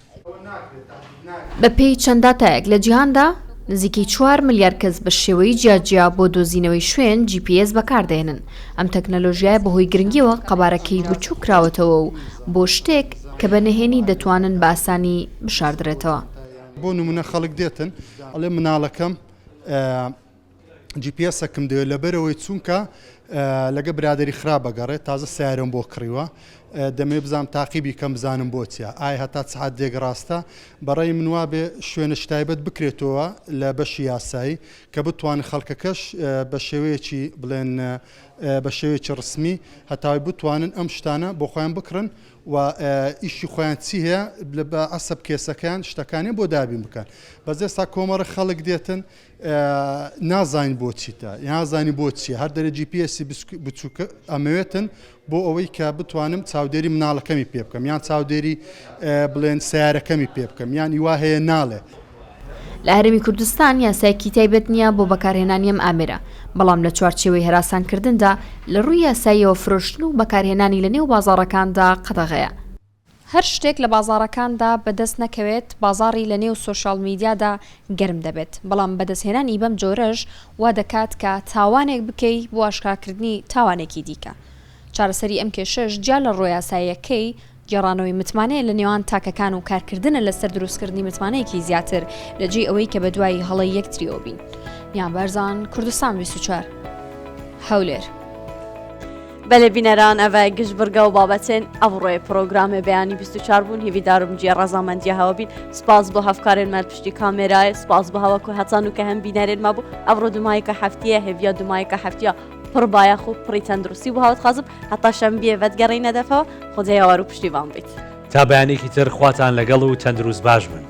بەپێی چەند داتایەک لە جیهاندا نزیکەی چوار ملیار کەس بە شێوەی جیاجیا بۆ دۆزینەوەی شوێن جی پی ئێس بەکاردەهێنن، ئەم تەکنەلۆژیایە بەهۆی گرنگیەوە قەبارەکەی بچووک کراوەتەوە و بۆ شتێک کە بە نهێنی دەتوانن بە ئاسانی بشاردرێتەوە. بۆ نمونە خەڵک دێتن ئەڵێ مناڵەکەم جی پی ئێسەکم دەوێت لەبەرئەوەی چونکە لەگە برادەری خراپ ئەگەڕێت تازە سەیارەم بۆ کڕیوە. دەمەوێ بزانم تاقیبی کەم بزانم بۆ چیە ئایا هەتا چ حەدێک ڕاستە بەڕای من وابێ شوێنێکی تایبەت بکرێتەوە لە بەشی یاسایی کە بتوانن خەڵکەکەش بە شێوەیەکی بڵێن بە شێوەیەکی ڕسمی هەتاوی بتوانن ئەم شتانە بۆ خۆیان بکڕن و ئیشی خۆیان چی هەیە بە عەسەب کێسەکەیان شتەکانیان بۆ دابین بکەن بەس ئێستا کۆمەڵە خەڵک دێتن نازانین بۆ چیتە نازانی بۆ چیە هەر دەرێ جی پی ئێسی بچووک ئەمەوێتن بۆ ئەوەی کە بتوانم چاودێری مناڵەکەمی پێ بکەم یان چاودێری بڵێن سیارەکەمی پێ بکەم یان وا هەیە ناڵێ. لە هەرێمی کوردستان یاسایەکی تایبەت نییە بۆ بەکارهێنانی ئەم ئامێرە، بەڵام لە چوارچێوەی هەراسانکردندا لە ڕووی یاساییەوە فرۆشتن و بەکارهێنانی لە نێو بازاڕەکاندا قەدەغەیە. هەر شتێک لە بازاڕەکاندا بەدەست نەکەوێت، بازاڕی لە نێو سۆشیاڵ میدیادا گەرم دەبێت، بەڵام بەدەستهێنانی بەم جۆرەش وا دەکات کە تاوانێک بکەی بۆ ئاشکراکردنی تاوانێکی دیکە. چارەسەری ئەم کێشەش جیا لە ڕووە یاساییەکەی، گێڕانەوەی متمانەیە لە نێوان تاکەکان و کارکردنە لەسەر دروستکردنی متمانەیەکی زیاتر لە جێی ئەوەی کە بەدوای هەڵەی یەکتریەوە بین. نیان بارزان، کوردستان 24، هەولێر. بەلێ بینەران ئەڤە گشت بڕگە و بابەتێن ئەڤڕۆێ پرۆگرامێ بەیانی 24 بوون هیویدارم جێ ڕەزامەندیە هەوە بین سپاس بۆ هەفکارێن مە پشتی کامێرای سپاس بۆ هەوە کو هەتان و کە هەم بینەرێن ما بوو ئەڤڕۆ دومایکە هەفتیە هێڤیا دومایکە هەفتیە پڕ بایەخ و پڕی تەندروستی بۆ هاوت خازم هەتا شەمبیە ڤەتگەڕینە دەفەوە خودێ یاوەر و پشتیوان بیت. تا بەیانێکی تر خواتان لەگەڵ و تەندروست باش بن.